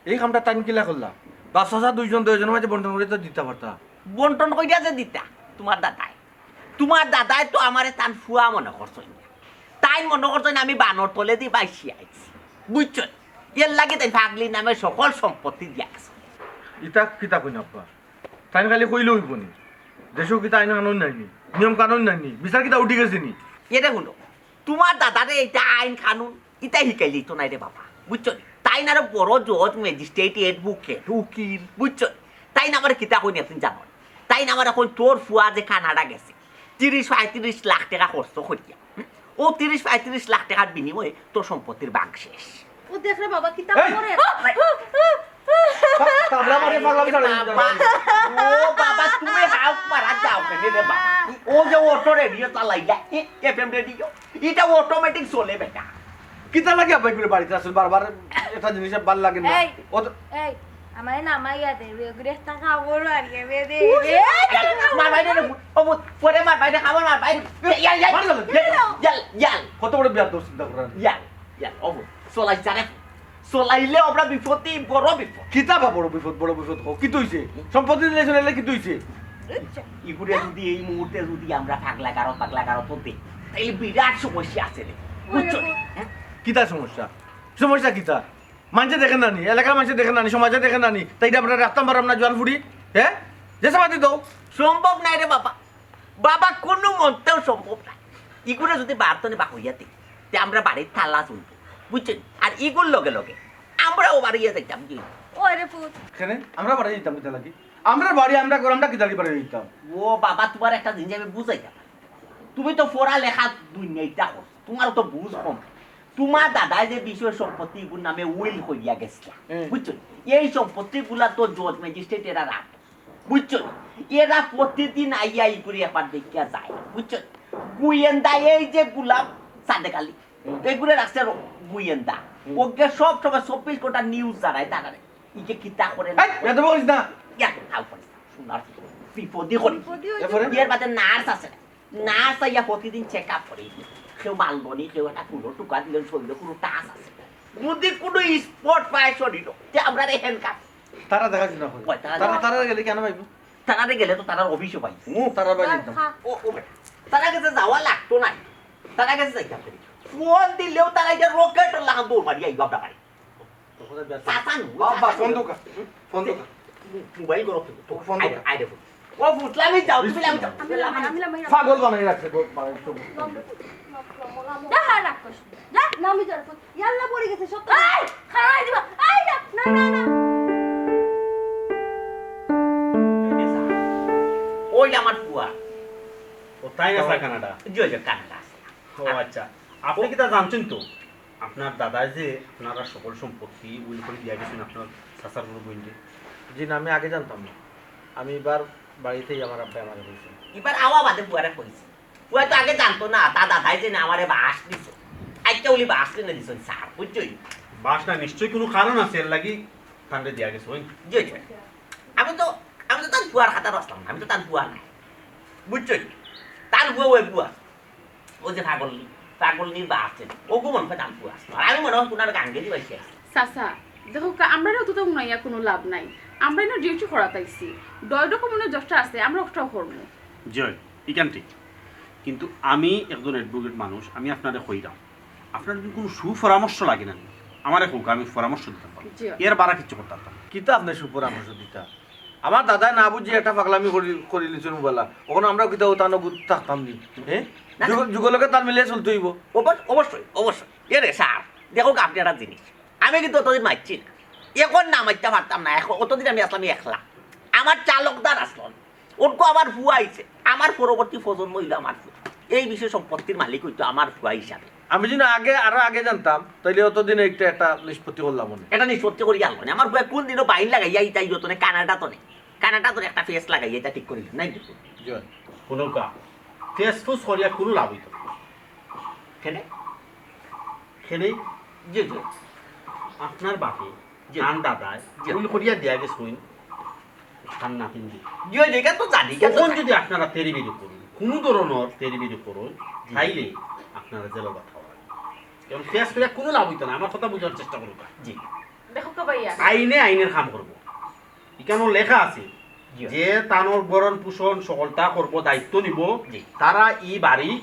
এই কামটা তাইন কিলা করলা? বাপ চাচা দুইজন দুইজনর মাঝে বন্টন করি তো দিতা পারতা। বন্টন করিয়া যে দিতা তুমার দাদায়, তুমার দাদায় তো আমারে তান ফুয়া মনে করছইন না। তাইন মনে করছইন আমি বানর তলেদি বাইছি আইছি, বুঝছো? এর লাগি তাইন পাগলির নামে সকল সম্পত্তি দিয়া গেছে। ইতা কিতা কইন আব্বা? তাইন খালি কইলে অইবো নি? দেশো কিতা আইন কানুন নাই নি? নিয়ম কানুন নাই নি? বিচার কিতা উঠি গেছে নি? এরে হুনো, তুমার দাদারে ইতা আইন কানুন ইতা হিকাইলে তো নাই রে বাবা, বুঝছো নি? তাইন আরো বড় জজ, ম্যাজিস্ট্রেট, অ্যাডভোকেট, উকিল, বুঝছো নি? তাইন আমারে কিতা কইন আপনে জানো? তাইন আমারে কইন তোর ফুয়া যে কানাডা গেছে, তিরিশ পঁয়ত্রিশ লাখ টেকা খরচ করিয়া, হুম? ও তিরিশ পঁয়ত্রিশ লাখ টেকার বিনিময়ে তোর সম্পত্তির ভাগ শেষ। ও দেখ রে বাবা, কিতা এই! করে। তা-, তাবলা মারি পাগলা বিছাড়া বাবা, ও বাবা, তুমি হাউক মারা যাও কেনে রে বাবা? ও যে অটো রেডিও চালাইলা, এ, এফএম রেডিও, ইটা অটোমেটিক চলে বেটা। কিতা লাগি আব্বা ইগুরে বাড়িত আছইন? বারবার একটা জিনিস ভালা লাগে না। এই, ও তো এই, আমারে নামাইয়া দে, ওগুরে একটা খাবার মারিয়া দে। মার বাইরে রে, ও বুত, পরে মার বাইরে, খাবার মার বাইরে। ইয়াল, ইয়াল, মার গেল। ইয়াল, ইয়াল, ইয়াল, কত বড় বিয়াদব চিন্তা করেন। ইয়াল, ইয়াল, ও বুত, চলাই যারে। চলাইলে আমরা বিপদে, বড় বিপদ। কিতা বা বড় বিপদ, বড় বিপদ কও? কিতা অইছে? সম্পত্তি দিলে চলাইলে কিতা অইছে? ইগুরে যদি এই মুহূর্তে যদি আমরা পাগলাগারদ, পাগলাগারদ দেই, তাইলে বিরাট সমস্যা আছে রে। বুঝছো? হ্যাঁ? কিতা সমস্যা? সমস্যা কিতা? মানষে দেখে না নি, এলাকার মানষে দেখে না নি, সমাজে দেখে না নি, তাই ইটা আমরা রাখতাম পারলাম না জোয়ান ফুড়ি? হ্যাঁ? যে সমাজে দাও। সম্ভব নাই রে বাবা, বাবা, কোনো মন্তেও সম্ভব নাই। ইগুরে যদি বারতনে বার করিয়া দেই, তে আমরা বাড়ির তালা ঝুলবো, বুঝছো নি? আর ইগুর লগে লগে আমরাও বারইয়া যাইতাম কি? ওই রে পুত। কেনে? আমরা বাড়ি যাইতাম কিতা লাগি? আমরার বাড়ি, আমরার ঘর, আমরা কিতা লাগি বাড়ি যাইতাম? ও বাবা, তুমার একটা জিনিস আমি বুঝাইতাম পারি। তুমি তো পড়ালেখা দুনিয়াইটা করছো, তুমার তো বুঝ কম। তুমার দাদায় যে বিষয় সম্পত্তি ইগুর নামে উইল করিয়া গেছিলা, হুম। বুঝছো নি? এই সম্পত্তিগুলা তো জজ ম্যাজিস্ট্রেট এরা রাখে, বুঝছো নি? এরা প্রতিদিন আইয়া ইগুরে একবার দেখিয়া যায়, বুঝছো নি? গোয়েন্দা এই যে গোলাম সাদেক আলী, এগুরে রাখছে র-, গোয়েন্দা। ওকে সব সময় চব্বিশ ঘন্টা নিউজ জানায় তারারে। ইকে কিতা করে না। এই, বেয়াদব করিস না। ইয়া, আউ করিস না। শোনার কি করে? বিপদে করি। বিপদে এরপরে? এর বাদে নার্স আছে না। নার্স আইয়া প্রতিদিন চেক আপ করে। কেউ মারলো নি, কেউ একটা কোনো টুকা দিলেন, শরীরে কোনো টাচ আছে। যদি কোনো স্পট পায় শরীরে, তে আমরা রে হ্যান্ডকাফ। তারা দেখাশোনা করে। কয়, তারা তারা, দেখা- তারা গেলে কেন পাইবো? তারারে গেলে তো তারার অফিসও পাই। ও, তারা বাড়ি যাইতাম। খা। ও, ও বেটা, তারা গেছে যাওয়া লাগতো নাই। তারা গেছে যাইতাম। ফোন দিলেও তারা ইটা রকেট লাগান দৌড় মারি আইবা আমরা বাড়ি। চাচা নু, বাবা, চাচা ফোন নু। দোকা। ফোন দোকা। মোবাইল গরম তো। ফোন আইরে, দোকা। আইরে ফোন। ও ফুটলামি যাও, তুমি লামি যাও। আমি লামাই, আমি লামাই। পাগল বানাই রাখছে, গো, বানাই তো। যা, হ্যাঁ, রাগ করিস না। যা। না, আমি জড় ফুত। ইয়াল্লা, পড়ে গেছে সব। এই, খাড়াই দিবা। এই, না, না, না, না। ওই আমার ফুয়া। ও তাই না, স্যার, কানাডা? জি, জি, কানাডা আছে। ও আচ্ছা, আপনি কিতা জানছেন তো, আপনার দাদায় যে আপনারা সকল সম্পত্তি উইল করি দিয়া গেছেন আপনার চাচার বড় বইনরে? জি না, আমি আগে জানতাম না। আমি এবার বাড়িতেই আমার আব্বায় আমারে কইছে। এবার আওয়া বাদে ফুয়ারে কইছে। ফুয়া তো আগে জানতো না, তা দাদায় যে না আমারে বাঁশ দিছে। আজকে উনি বাঁশ কিনে দিছেন স্যার, বুঝছই? বাঁশ না, নিশ্চয়ই কোনো কারণ আছে, এর লাগি তানরে দিয়া গেছে, ওই। জি, জি। আমি তো, আমি তো তার ফুয়ার খাতার আসলাম না, আমি তো তার ফুয়া নাই। বুঝছই? তার ফুয়া ওই ফুয়া। ও যে পাগল, পাগল নির্বা আছে, ও গো মনে হয় তার ফুয়া। আর আমি মনে হয় কোনার গাঙ্গে দিবাইছে। চাচা, দেখো কা, আমরা অতটা উনাইয়া কোনো লাভ নাই। আমরা এনে ডিউটি করাত আইছি। ডয় ডকুমেন্টর যেটা আছে, আমরা ওটাও করবো। জয়, ইখান ঠিক। কিন্তু আমি একজন অ্যাডভোকেট মানুষ, আমি আপনারে কইরাম, আপনার যদি কোনো সুপরামর্শ লাগে না, আমারে কউক, আমি পরামর্শ দিতাম পারি। জি। এর বারা কিচ্ছু করতাম পারি না। কিতা আপনি সুপরামর্শ দিতা? আমার দাদায় না বুঝি একটা পাগলামি করি, করি লিছুন বলা। অখন আমরাও কিতা ওতা নগুত থাকতাম নি? হ্যাঁ? না, না। যুগ, যুগর লগে তাল মিলিয়ে চলতে হইব। অবশ্য-, অবশ্যই, অবশ্যই। এ রে স্যার, দেখো আপনি একটা জিনিস। আমি কিন্তু অতদিন মারছি না। এখন না মারতে পারতাম না। এখন অতদিন আমি আসলাম একলা। আমার চালকদার আসলাম। ওরকো আমার ফুয়া আইছে। আমার পরবর্তী প্রজন্ম হইলো আমার ফুয়া। এই বিষয়ে সম্পত্তির মালিক হইতো আমার ফুয়া হিসাবে। আমি যদি আগে, আরো আগে জানতাম, তাইলে অতদিন একটা, একটা নিষ্পত্তি করলাম মনে। এটা নিষ্পত্তি করি গেল না। আমার ফুয়া কোন দিনও বাইন লাগাইয়া ইতাই যতনে কানাডা তনে। কানাডা তোর একটা ফেস লাগাইয়া এটা ঠিক করি নাই দেখো। জয়। কোনো কা-, ফেস ফুস করিয়া কোনো লাভ হইতো না। কেনে? কেনে? জি, জি। আপনার বাপে, জি। তান দাদায়, জি। ভুল করিয়া দিয়া গেছে কইন, তান নাতিন দি। জি, জি, এটা তো জানি, এটা তো তখন জানি। যদি আপনারা তেরিবিরি করুন, কোনো ধরনের তেরিবিরি করুন, জি। তাইলে আপনারা জেলো বাথা হবেন। এবং ফেস করে কোনো লাভ হইতো না, আমার কথা বুঝার চেষ্টা করুন। জি। দেখো তো ভাইয়া। আইনে আইনের কাম করবো। এখানে লেখা আছে জি। যে তানোর ভরণ পোষণ সকলটা করবো, দায়িত্ব নিব, জি। তারা ই বাড়ি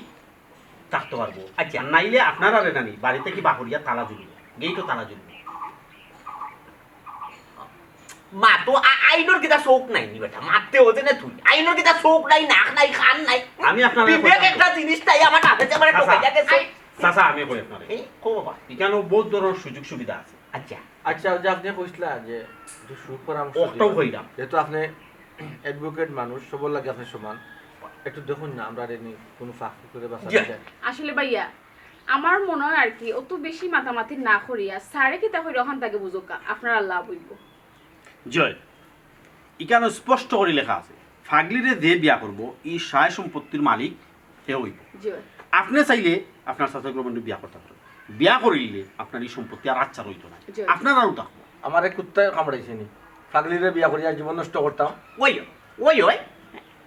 থাকতে পারবো। আচ্ছা। আর নাইলে আপনারা রে নানি, বাড়িতে কি বাহরিয়া তালা ঝুলবো, গেইটও তালা ঝুলবো। মা তো আ-, আইনর কিতা চোখ নাই নি বেটা, মারতে হতে না তুই। আইনর কিতা চোখ নাই, নাক নাই, কান নাই। আমি আপনার বিবেক কথা একটা জিনিস তাই আমার কাছে আমার চাচা, ঢোকে গেছে। চাচা, আমি কই আপনারে। এই, কো বাবা। এখানেও বহুত ধরনের সুযোগ সুবিধা আছে। আচ্ছা। আচ্ছা, ওই যে আপনি কইছিলা যে একটু সুপরামর্শ অকটাও দিবা। কইলাম। যেহেতু আপনি অ্যাডভোকেট মানুষ, সবার লাগে আপনি সমান, একটু দেখুন না, আমরা রে নি কোনো ফাঁক করে বাঁচা জি। যায়। আসলে ভাইয়া, আমার মনে হয় আর কি, অত বেশি মাতামাতি না করিয়া, স্যারে কিতা কইরা ওখান থেকে বুঝুক, আপনার আল্লাহ বলবো। জয়, ইখানো স্পষ্ট করি লেখা আছে, ফাগলিরে যে বিয়া করবো, ই সায় সম্পত্তির মালিক হে হইব। জি। আপনি চাইলে আপনার চাচার বইনরে বিয়া করতে পারেন। বিয়া করিলে আপনার এই সম্পত্তি আর আচ্ছা রইতো না। জি। আপনার আরও থাকবো। আমারে কুত্তায় কামড়াইছে নি? ফাগলিরে বিয়া করি আর জীবন নষ্ট করতাম? ওই, ওই, ওই।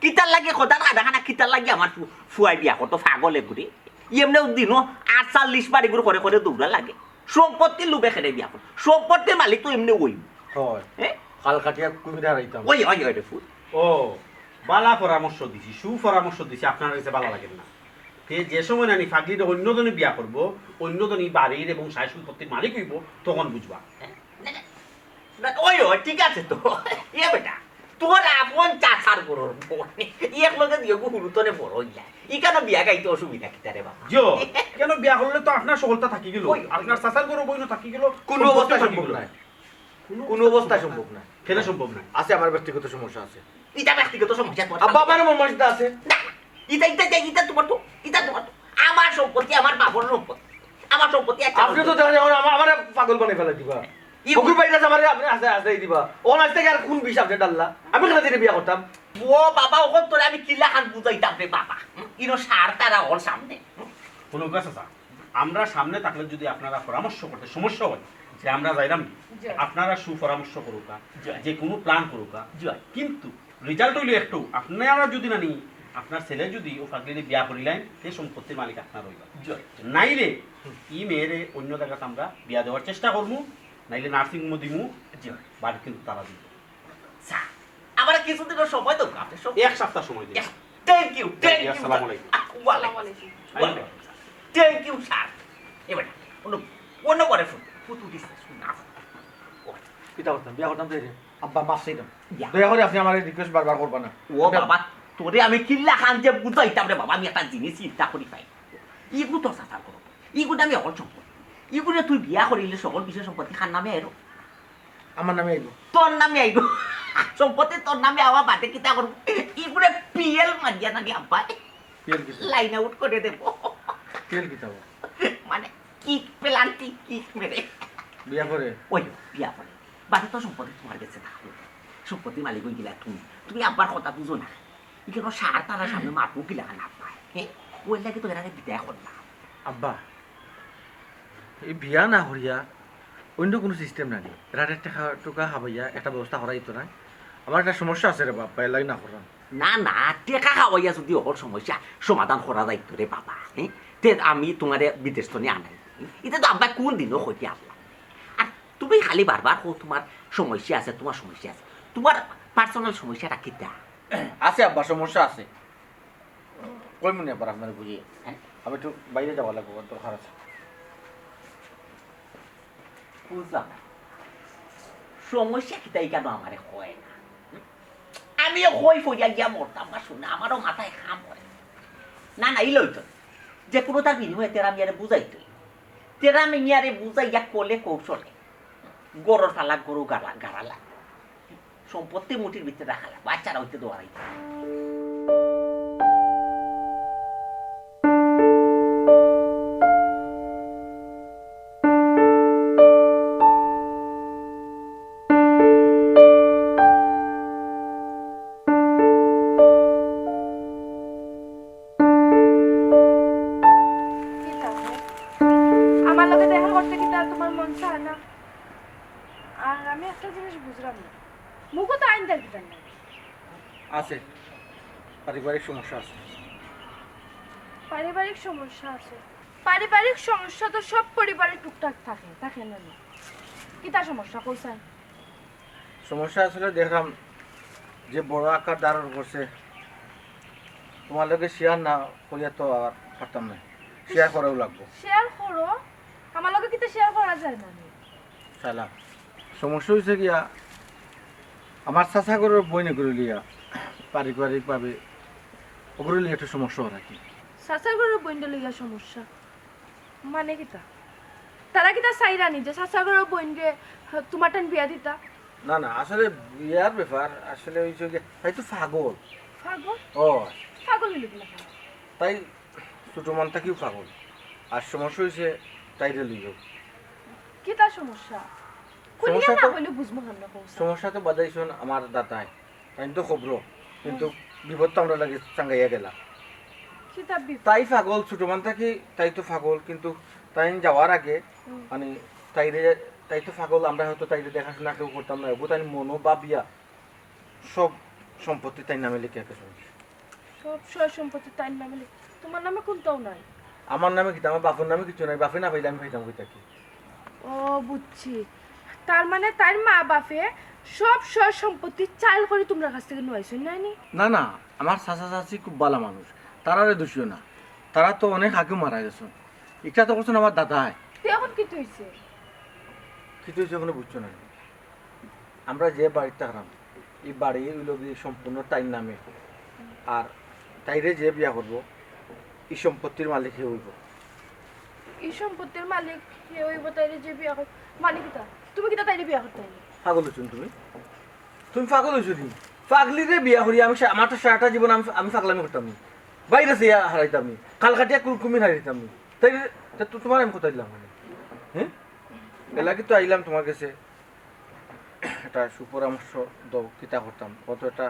কিতার লাগি কথা না, দেখা না, কিতার লাগি আমার ফু-, ফুয়াই বিয়া করতো, পাগল এগুড়ি। এমনেও দিনও আটচল্লিশ বাড়ি ঘুরে করে করে দৌড়া লাগে। সম্পত্তির লোভে খেলে বিয়া করে। সম্পত্তির মালিক তো এমনি ওই। হয়। হ্যাঁ? কাল কাটিয়া কুমির হারাইতাম। ওই, ওই, ওই রে ফুল। ও, বালা পরামর্শ দিছি, সুপরামর্শ দিছি, আপনার কাছে বালা লাগে না। তে যে সময় নানি ফাগলিটা অন্য জনে বিয়া করবো, অন্য জনে বাড়ির এবং সায় সম্পত্তির মালিক হইব, তখন বুঝবা। না, না, না, ওই, ওই, ঠিক আছে তো। এ বেটা, তোর আপন চাচার গরুর বউ। এক লগে দিয়ে গু হুরুতনে বড় হইলা। ইখানো বিয়া গাইতে অসুবিধা কিতা রে বাবা? জিও, কেন বিয়া করলে তো আপনার সকলটা থাকি গেল, ওই, ওই। আপনার চাচার গরু বইনও থাকি গেল, কোনো সম্পত্তিও অবস্থায় থাকি সম্ভব গেল। নায়। কোনো কোনো অবস্থায় অবস্থায় সম্ভব নায়। কেন সম্ভব নায়? আছে, আমার ব্যক্তিগত সমস্যা আছে। ইটা ব্যক্তিগত সমস্যা তোমার? আব্বা, আমার মন মানসিকতা আছে। না, ইটা, ইটা, ইটা, ইটা তোমার তো, ইটা তোমার তো। আমার সম্পত্তি, আমার বাবার সম্পত্তি। আমার সম্পত্তি একটা আপনি তো দেখা যায় আমার, আমার, আমারে পাগল বানাই ফেলাই দিবা। ই- ফকির ভাই আছে, আমারে আপনি আছে, আছে দিবা। ওখান আজ থেকে আর কোন বিষ আপনি ডাললা? আমি কেন দিনে বিয়া করতাম? ও বাবা, ওখান তোরে আমি কিলা খান বুঝাইতাম রে বাবা। হুম? ইনো সার তারা ওর সামনে। হুম? কোনো কথা স্যার, আমরা সামনে থাকলে যদি আপনারা পরামর্শ করতে সমস্যা হয়, যে আমরা যাইরাম, জি। আপনারা সুপরামর্শ করুকা, জি। যে কোনো প্ল্যান করুকা, জি। কিন্তু রেজাল্ট হইলো একটু, আপনারা যদি নানি, আপনার ছেলে যদি ও ফাগলিরে বিয়া করিলেন, সে সম্পত্তির মালিক আপনার হইবা। জি। নাইলে ই মেয়েরে অন্য জায়গাতে আমরা বিয়া দেওয়ার চেষ্টা করমু, নাইলে নার্সিং হোমে দিমু, জি। বাড়ি কিন্তু তালা দিব। স্যার, আমার কিছুদিনের সময় দেবো, আপনি সব এক সপ্তাহ সময় দিন। Thank you, thank you, আসসালামু আলাইকুম। ওয়ালাইকুম আসসালাম। Thank you, sir. এবার অন্য, অন্য করে ফোন, ফোন তুলিস না, ফোন। কিতা করতাম? বিয়া করতাম তো এই রে। আব্বা, মাফ চাইতাম। ইয়া। দয়া করে আপনি আমার এই রিকোয়েস্ট বারবার করবা না। ও বাবা, তোরে আমি কিল্লা খান যে বুঝাইতাম রে বাবা, আমি একটা জিনিস চিন্তা করি পাই। ইগু তো চাচার করো, ইগু আমি অকল সম্পদ। ইগুরে তুই বিয়া করিলে সকল বিষয় সম্পত্তি কার নামে আইলো? আমার নামে আইব। তোর নামে আইব। সম্পত্তি তোর নামে আওয়া বাদে কিতা করব? ইগুরে পিএল মারিয়া নাকি আব্বা পিএল কিতা? লাইন আউট করে দেব। পিএল কিতা বা? মানে কিক, পেলান্টি কিক মেরে। বিয়া করে? ওই বিয়া করে। বাদে তো সম্পত্তি তোমার গেছে থাকলো। সম্পত্তি মালিক হয়ে গেলা তুমি। তুমি আব্বার কথা বুঝো না। এখানে সার তারা সামনে মারবো কিলা না পায়। হ্যাঁ? ওই লাগে তো এরা বিদায় করলাম। আব্বা, এই বিয়া না করিয়া অন্য কোনো সিস্টেম নাই? রাটের টাকা টুকা খাবাইয়া একটা ব্যবস্থা করা যেত না? আমার একটা সমস্যা আছে রে বাপ, এর লাগি না করলাম। না না, টেকা খাওয়াইয়া যদি ওর সমস্যা সমাধান করা যাইতো রে বাবা, হ্যাঁ? তে আমি তোমারে বিদেশ তো নিয়ে আনাই। এটা তো আব্বা কোন দিনও কইতে আনলাম। আর তুমি খালি বারবার কও তোমার সমস্যা আছে, তোমার সমস্যা আছে। তোমার পার্সোনাল সমস্যাটা কিতা? আছে আব্বা, সমস্যা আছে। কই মনে আবার আপনার বুঝি? হ্যাঁ? আমি একটু বাইরে যাওয়া লাগবো, আমার দরকার আছে। বুঝলাম না। সমস্যা কিতা, এই কেন আমারে কয় না? আমিও কই ফইয়া গিয়া মরতাম না শুনে, আমারও মাথায় কাম করে না। না না, ইলই তো। যে কোনো তার বিনিময়ে তেরা মিয়ারে বুঝাইতই। তেরা মিয়ারে বুঝাইয়া কলে কৌশলে গরুর ফালা গরু গাড়া গাড়া লাগে। সম্পত্তি মুঠির ভিতরে রাখা লাগে, বাচ্চারা হইতে দোয়ারাই। কিতা হে? আমার লগে দেখা করতে কিতা তোমার মন চায় না? আর আমি একটা জিনিস বুঝলাম না, মুখো তো আইন দেখি না। আছে, পারিবারিক সমস্যা আছে। পারিবারিক সমস্যা আছে? পারিবারিক সমস্যা তো সব পরিবারে টুকটাক থাকে, থাকে না নি? কিতা সমস্যা কইছাই? সমস্যা আসলে দেখলাম যে বড় আকার ধারণ করছে, তোমার লগে শেয়ার না করিয়া তো আর পারতাম না, শেয়ার করাও লাগবো। শেয়ার করো, আমার লগে কিতা শেয়ার করা যায় না নি? চাইলাম। সমস্যা হয়েছে গিয়া, আমার চাচা ঘরের বইন এগুলো লিয়া পারিবারিকভাবে ওগুলো লিয়া একটু সমস্যা হয় আর কি। চাচা ঘরের বইনটা লইয়া সমস্যা মানে কিতা? তারা কিতা চাইরা নি যে চাচা ঘরের বইনরে তোমার টান বিয়া দিতা? না না, আসলে বিয়ার ব্যাপার আসলে হয়েছে গিয়া, তাই তো পাগল। পাগল? ও, পাগল হইল কিলা? তাই ছোট মন থাকিও পাগল। আর সমস্যা হয়েছে তাইরে লইও। কিতা সমস্যা? খুলিয়া সমস্যা না তো কইলে বুঝবো কেমনে কও? সমস্যা তো বাধাইছন আমার দাদায়, তাই তো খবর, কিন্তু বিপদ তো আমরা লাগে চাঙ্গাইয়া গেলা। কিতা বিপ-, তাই পাগল, ছোট মন থাকি তাই তো পাগল, কিন্তু তাই যাওয়ার আগে হুম। মানে তাইরে, তাই তো পাগল, আমরা হয়তো তাইরে দেখাশোনা কেউ করতাম না, এগো তাই মনো ভাবিয়া সব সম্পত্তি তাই নামে লিখে গেছে। সব সয় সম্পত্তি তাইর নামে লেখ-, তোমার নামে কোনটাও নাই? আমার নামে কিতা, আমার বাপের নামে কিছু নাই, বাপে না পাইলে আমি পাইতাম কই থাকি। ও বুঝছি, তার মানে তাইর মা বাপে সব সয় সম্পত্তি চাইল করে তোমরা কাছ থেকে নুয়াইছো, নাই নি? না না, আমার চাচা চাচি খুব ভালা মানুষ, তারারে দুষিও না, তারা তো অনেক আগে মারা গেছে। ইটা তো করছেন আমার দাদায়। তো এখন কি হইছে? কি তো হয়েছে এখনো বুঝছো না? আমরা যে বাড়িত থাকলাম, এই বাড়ি হইল কি সম্পূর্ণ তাইর নামে। আর তাইরে যে বিয়া করবো, এই সম্পত্তির মালিক হে হইব। এই সম্পত্তির মালিক হে হইব তাইরে যে বিয়া কর-, মানে কিতা? তুমি কিতা তাইরে বিয়া করতে হইলে? পাগল হইছো তুমি? তুমি পাগল হইছো নি? পাগলিরে বিয়া করি আমি সা-, আমার তো সারাটা জীবন আমি, আমি পাগলামি করতাম নি। বাইরে সে হারাইতাম নি। কাল কাটিয়া কুল কুমির হারাইতাম নি। তাই রে, তা তো তোমার আমি কোথায় দিলাম মানে? হ্যাঁ? এর লাগি তো আইলাম তোমার কাছে। একটা সুপরামর্শ দাও, কিতা করতাম? কত একটা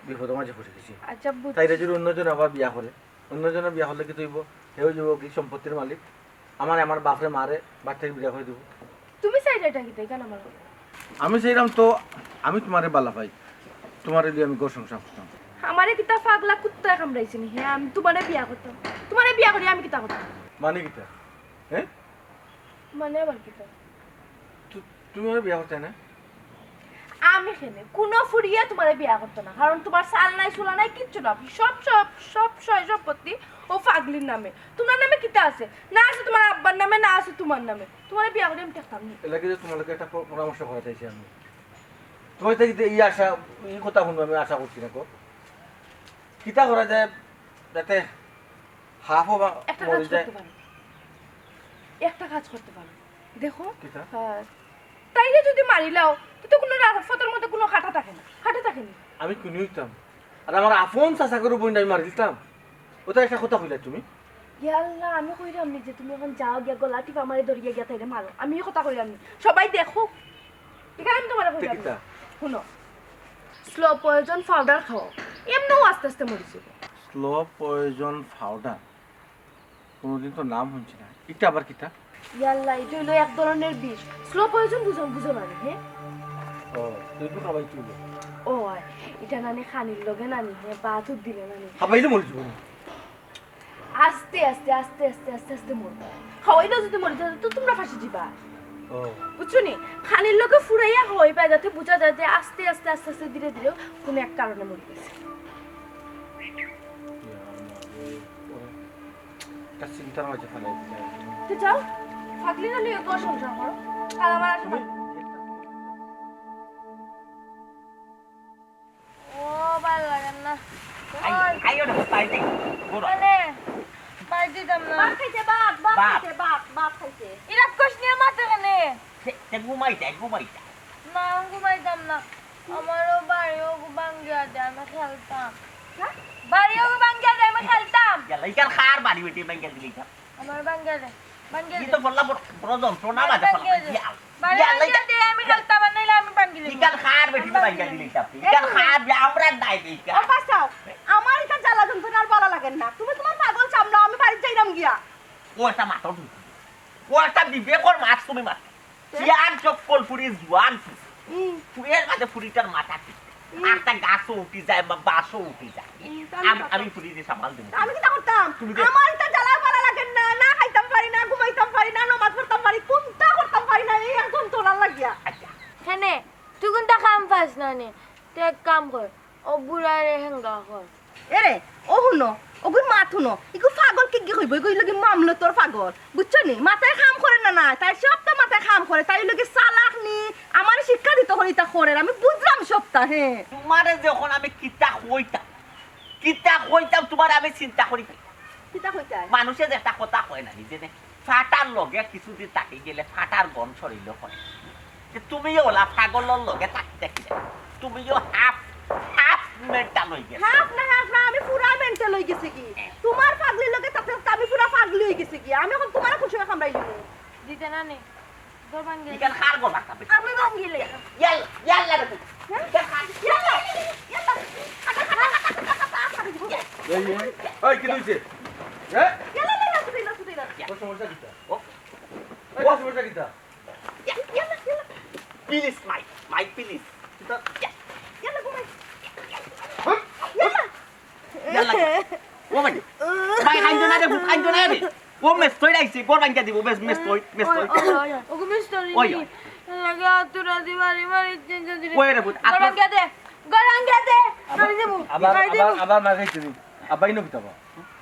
বিপদের মাঝে পড়ে গেছি। আচ্ছা, বুঝছি। তাইরে যদি অন্যজন আবার বিয়া করে, অন্যজনে বিয়া করলে কি তুইব? হেও যাব কি সম্পত্তির মালিক? আমার, আমার বাপরে মারে বাড়ি থেকে বিদায় করে দিব। তুমি চাইলে এটা কিতা কেন আমার? আমি চাইলাম তো, আমি তোমারে বালা পাই, তোমারে দিয়ে আমি ঘর সংসার করতাম। আমারে কিতা পাগলা কুত্তায় কামড়াইছে নি? হ্যাঁ, আমি তোমারে বিয়া করতাম। তোমারে বিয়া করি আমি কিতা করতাম? মানে কিতা? হ্যাঁ? মানে আবার কিতা? তু-, তুমি আমার বিয়া করতে না? আমি কেনে কোনো ফুরিয়ে তোমারে বিয়া করতো না, কারণ তোমার চাল নাই, চুলা নাই, কিচ্ছু না। সব, সব, সব সয় সম্পত্তি ও পাগলির নামে। তোমার নামে কিতা আছে? না আছে তোমার আব্বার নামে, না আছে তোমার নামে। তোমারে বিয়া করে আমি ঠেকতাম নি। এর লাগি যে তোমার লগে একটা প-, পরামর্শ করা চাইছি আমি। তোমার থেকে যে এই আশা, এই কথা শুনবো আমি আশা করছি না গো। কিতা করা যায় যাতে হাফও বা একটা মরে কাজ যায়। করতে পারো। একটা কাজ করতে পারো, দেখো, কিতা? আহ, তাইরে যদি মারিলাও, তো, তো কুনু রাজপথর মধ্যে কুনু কাটা থাকে না, কাটা থাকে না। আমি কুনি অইতাম? আর আমার আপন চাচাগুরে বইন আমি মারি দিতাম? ওটা একটা কথা কইলা তুমি? ইয়া আল্লাহ, আমি কইরাম নি যে তুমি অখন যাও গিয়া গলা টিপা মারি ধরিয়া গিয়া তাইরে মারো। আমি ই কথা কইরাম নি। সবাই দেখো। ইখান আমি তুমারে কইরাম নি। কিতা? হুনো। Slow poison powder খাও। এমনেউ আস্তে আস্তে মরি যাইবো। Slow poison powder? কুনুদিন তো নাম হুনছি না। ইটা আবার কিতা? ইয়া আল্লাহ, ইটা অইলো এক ধরনের বিষ। Slow poison বুঝো, বুঝো না নি, হে? ও, তুই তো খাবাই তুই। ও, অয়। ইটা নানি খানির লগে নানি, হে, ভাত উত দিলে নানি। খাবাইলে মরি যাইবো নি? আস্তে আস্তে, আস্তে আস্তে, আস্তে আস্তে মরবো। খাওয়াইলেও যদি মরি যায়, তো তুমরা ফাঁসি দিবা। ও। বুঝছো নি? খানির লগে ফুরাইয়া খাওয়াইবা, যাতে বুঝা যায় যে আস্তে আস্তে, আস্তে আস্তে, ধীরে ধীরে কুনু এক কারণে মরি গেছে। ইয়া আল্লাহ রে, ওরে। একটা চিন্তার মাঝে ফেলাই দিলে। তো যাও, ফাগলি না লইয়া ঘর সংসার করো। কাল আমার আসো। তুমি ও, ভালা লাগে না। আই, ওই। আই, ওরে, বাইরে। ঘুরো। মানে, বাইরে দিতাম না। ভাত খাইছে, ভাত, ভাত ভাত। খাইছে, ভাত, ভাত খাইছে। ইরা কষ নিয়া মাতে কেনে? সে, সে ঘুমাই যায়, ঘুমাই যায়। না, ঘুমাইতাম না। আমারও বাড়িও ভাঙ্গিয়া দে, আমি খেলতাম। হ্যাঁ? বাড়িও ভাঙ্গিয়া দে, আমি খেলতাম। গেল, ইকার খার বাড়ি বেটি ভাঙ্গিয়া দিলি যা। আমার ভাঙ্গিয়া দে, ভাঙ্গিয়া ই দে। তো বললা বড়, বড় যন্ত্রণা আমার বাজে ভাঙ্গিয়া ফেলা। দে। ইয়া, বাড়ি ইয়া, ভাঙ্গিয়া ইয়া। দে, আমি খেলতাম আর নাইলে আমি ভাঙ্গি দিমু। ইকার খার বেটি আমি ভাঙ্গিয়া ভাঙ্গি দিলি যা। দিমু। ইকার এই খার যে আমরা নাই দে ইকার। ও বাঁচাও, আমার ইটা জ্বালা যন্ত্রণা আর ভালা লাগে না। তুমি তুমার পাগল সামলাও, আমি বাড়িত যাইরাম গিয়া। ও একটা মাথা ঢুকি। ও একটা বিবেকর মাত তুমি মাত। তে? ইয়ার চক্কল ফুরি জুয়ান ফুরি। হুম। ফুরির মাঝে ফুরিটার মাথা ঠিক। হুম। একটা গাছও উঠি যায়, বা বাঁশও উঠি যায়। হুম, তা আমি আমি, পারতাম। আমি ফুরিরে সামাল দিমু। তা আমি কিতা করতাম? তুমি দে। আমার ইটা জ্বালা ভালা লাগে না, না খাইতাম পারি না, ঘুমাইতাম পারি না, নমাজ পড়তাম পারি, কুনটা করতাম পারি না, এই এক যন্ত্রণার লাগিয়া। আচ্ছা। কেনে, তুই কুনটা কাম পাস না নি? তুই এক কাম কর, ও বুড়ারে হেঙ্গা কর। এরে, ও হুনো, ওগুর মাত হুনো, ইগু পাগল কিগি কইবো, ইগু ইলগি মামলতর পাগল, বুঝছো নি? মাথায় কাম করে না, না, তাই সবতা মাথায় কাম করে, তাই ইলগি চালাক নি, আমারে শিক্ষা দিতো করি ইতা করের, আমি বুঝলাম সবতা, হে। তুমারে যখন আমি কিতা কইতাম, কিতা কইতাম তুমারে আমি চিন্তা করি পাই। কিতা কইতায়? মানুষে যে একটা কথা কয় না, নিজে দেখে। ফাটার লগে কিছুদিন থাকি গেলে ফাটার গন্ধ শরীলো করে। তে তুমিও ওলা পাগলর লগে থাকি থাকি না। তুমিও half, half mental অই গেছো। Half না, half না, আমি পুরা mental অই গেছি গি। হ্যাঁ। তুমার পাগলির লগে থাকতে থাকতে আমি পুরা পাগলি অই গেছি গি। আমি অখন তুমারে কুন সময় কামড়াইলিমু? দিতে না নি। ঘর ভাঙ্গি। ইখান কার ঘর ভাঙতাম? আমি ভাঙ্গিলে। ইয়াল্লা, ইয়াল্লা রে। হ্যাঁ? ইয়াল্লা, ইয়াল্লা। এই, এই, এই, কিতা অইছে? হ্যাঁ? ইয়াল্লা, ইয়াল্লা, ছুটি না, ছুটি না। তোর সমস্যা কিতা? ও। এই, তোর সমস্যা কিতা? ইয়া, ইয়াল্লা, ইয়াল্লা। Please, মাই, মাই, please। কিতা? ইয়া, ইয়াল্লা, ঘুমাই। হ্যাঁ? ইয়াল্লা। ইয়াল্লা। ও মাই। মাই, কাইন্দো না রে, কাইন্দো না রে। ও মেস্তই আইছে, ঘর ভাঙ্গিয়া দিবো, মেস-, মেস্তই, মেস্তই। ওই, ওই, ওই, ওই। ওগো মেস্তই ওই, নি। ওই। লাগে আতুরা দি মারি মারি চিন চিন দিলি। ওই রে পুত, ঘর ভাঙ্গিয়া দে, ঘর ভাঙ্গিয়া দে। আবার, আমি দিমু, আবার, আমি দিমু। আবার, আবার মার খাইতে দিন। আব্বা, ইনো কিতা বা?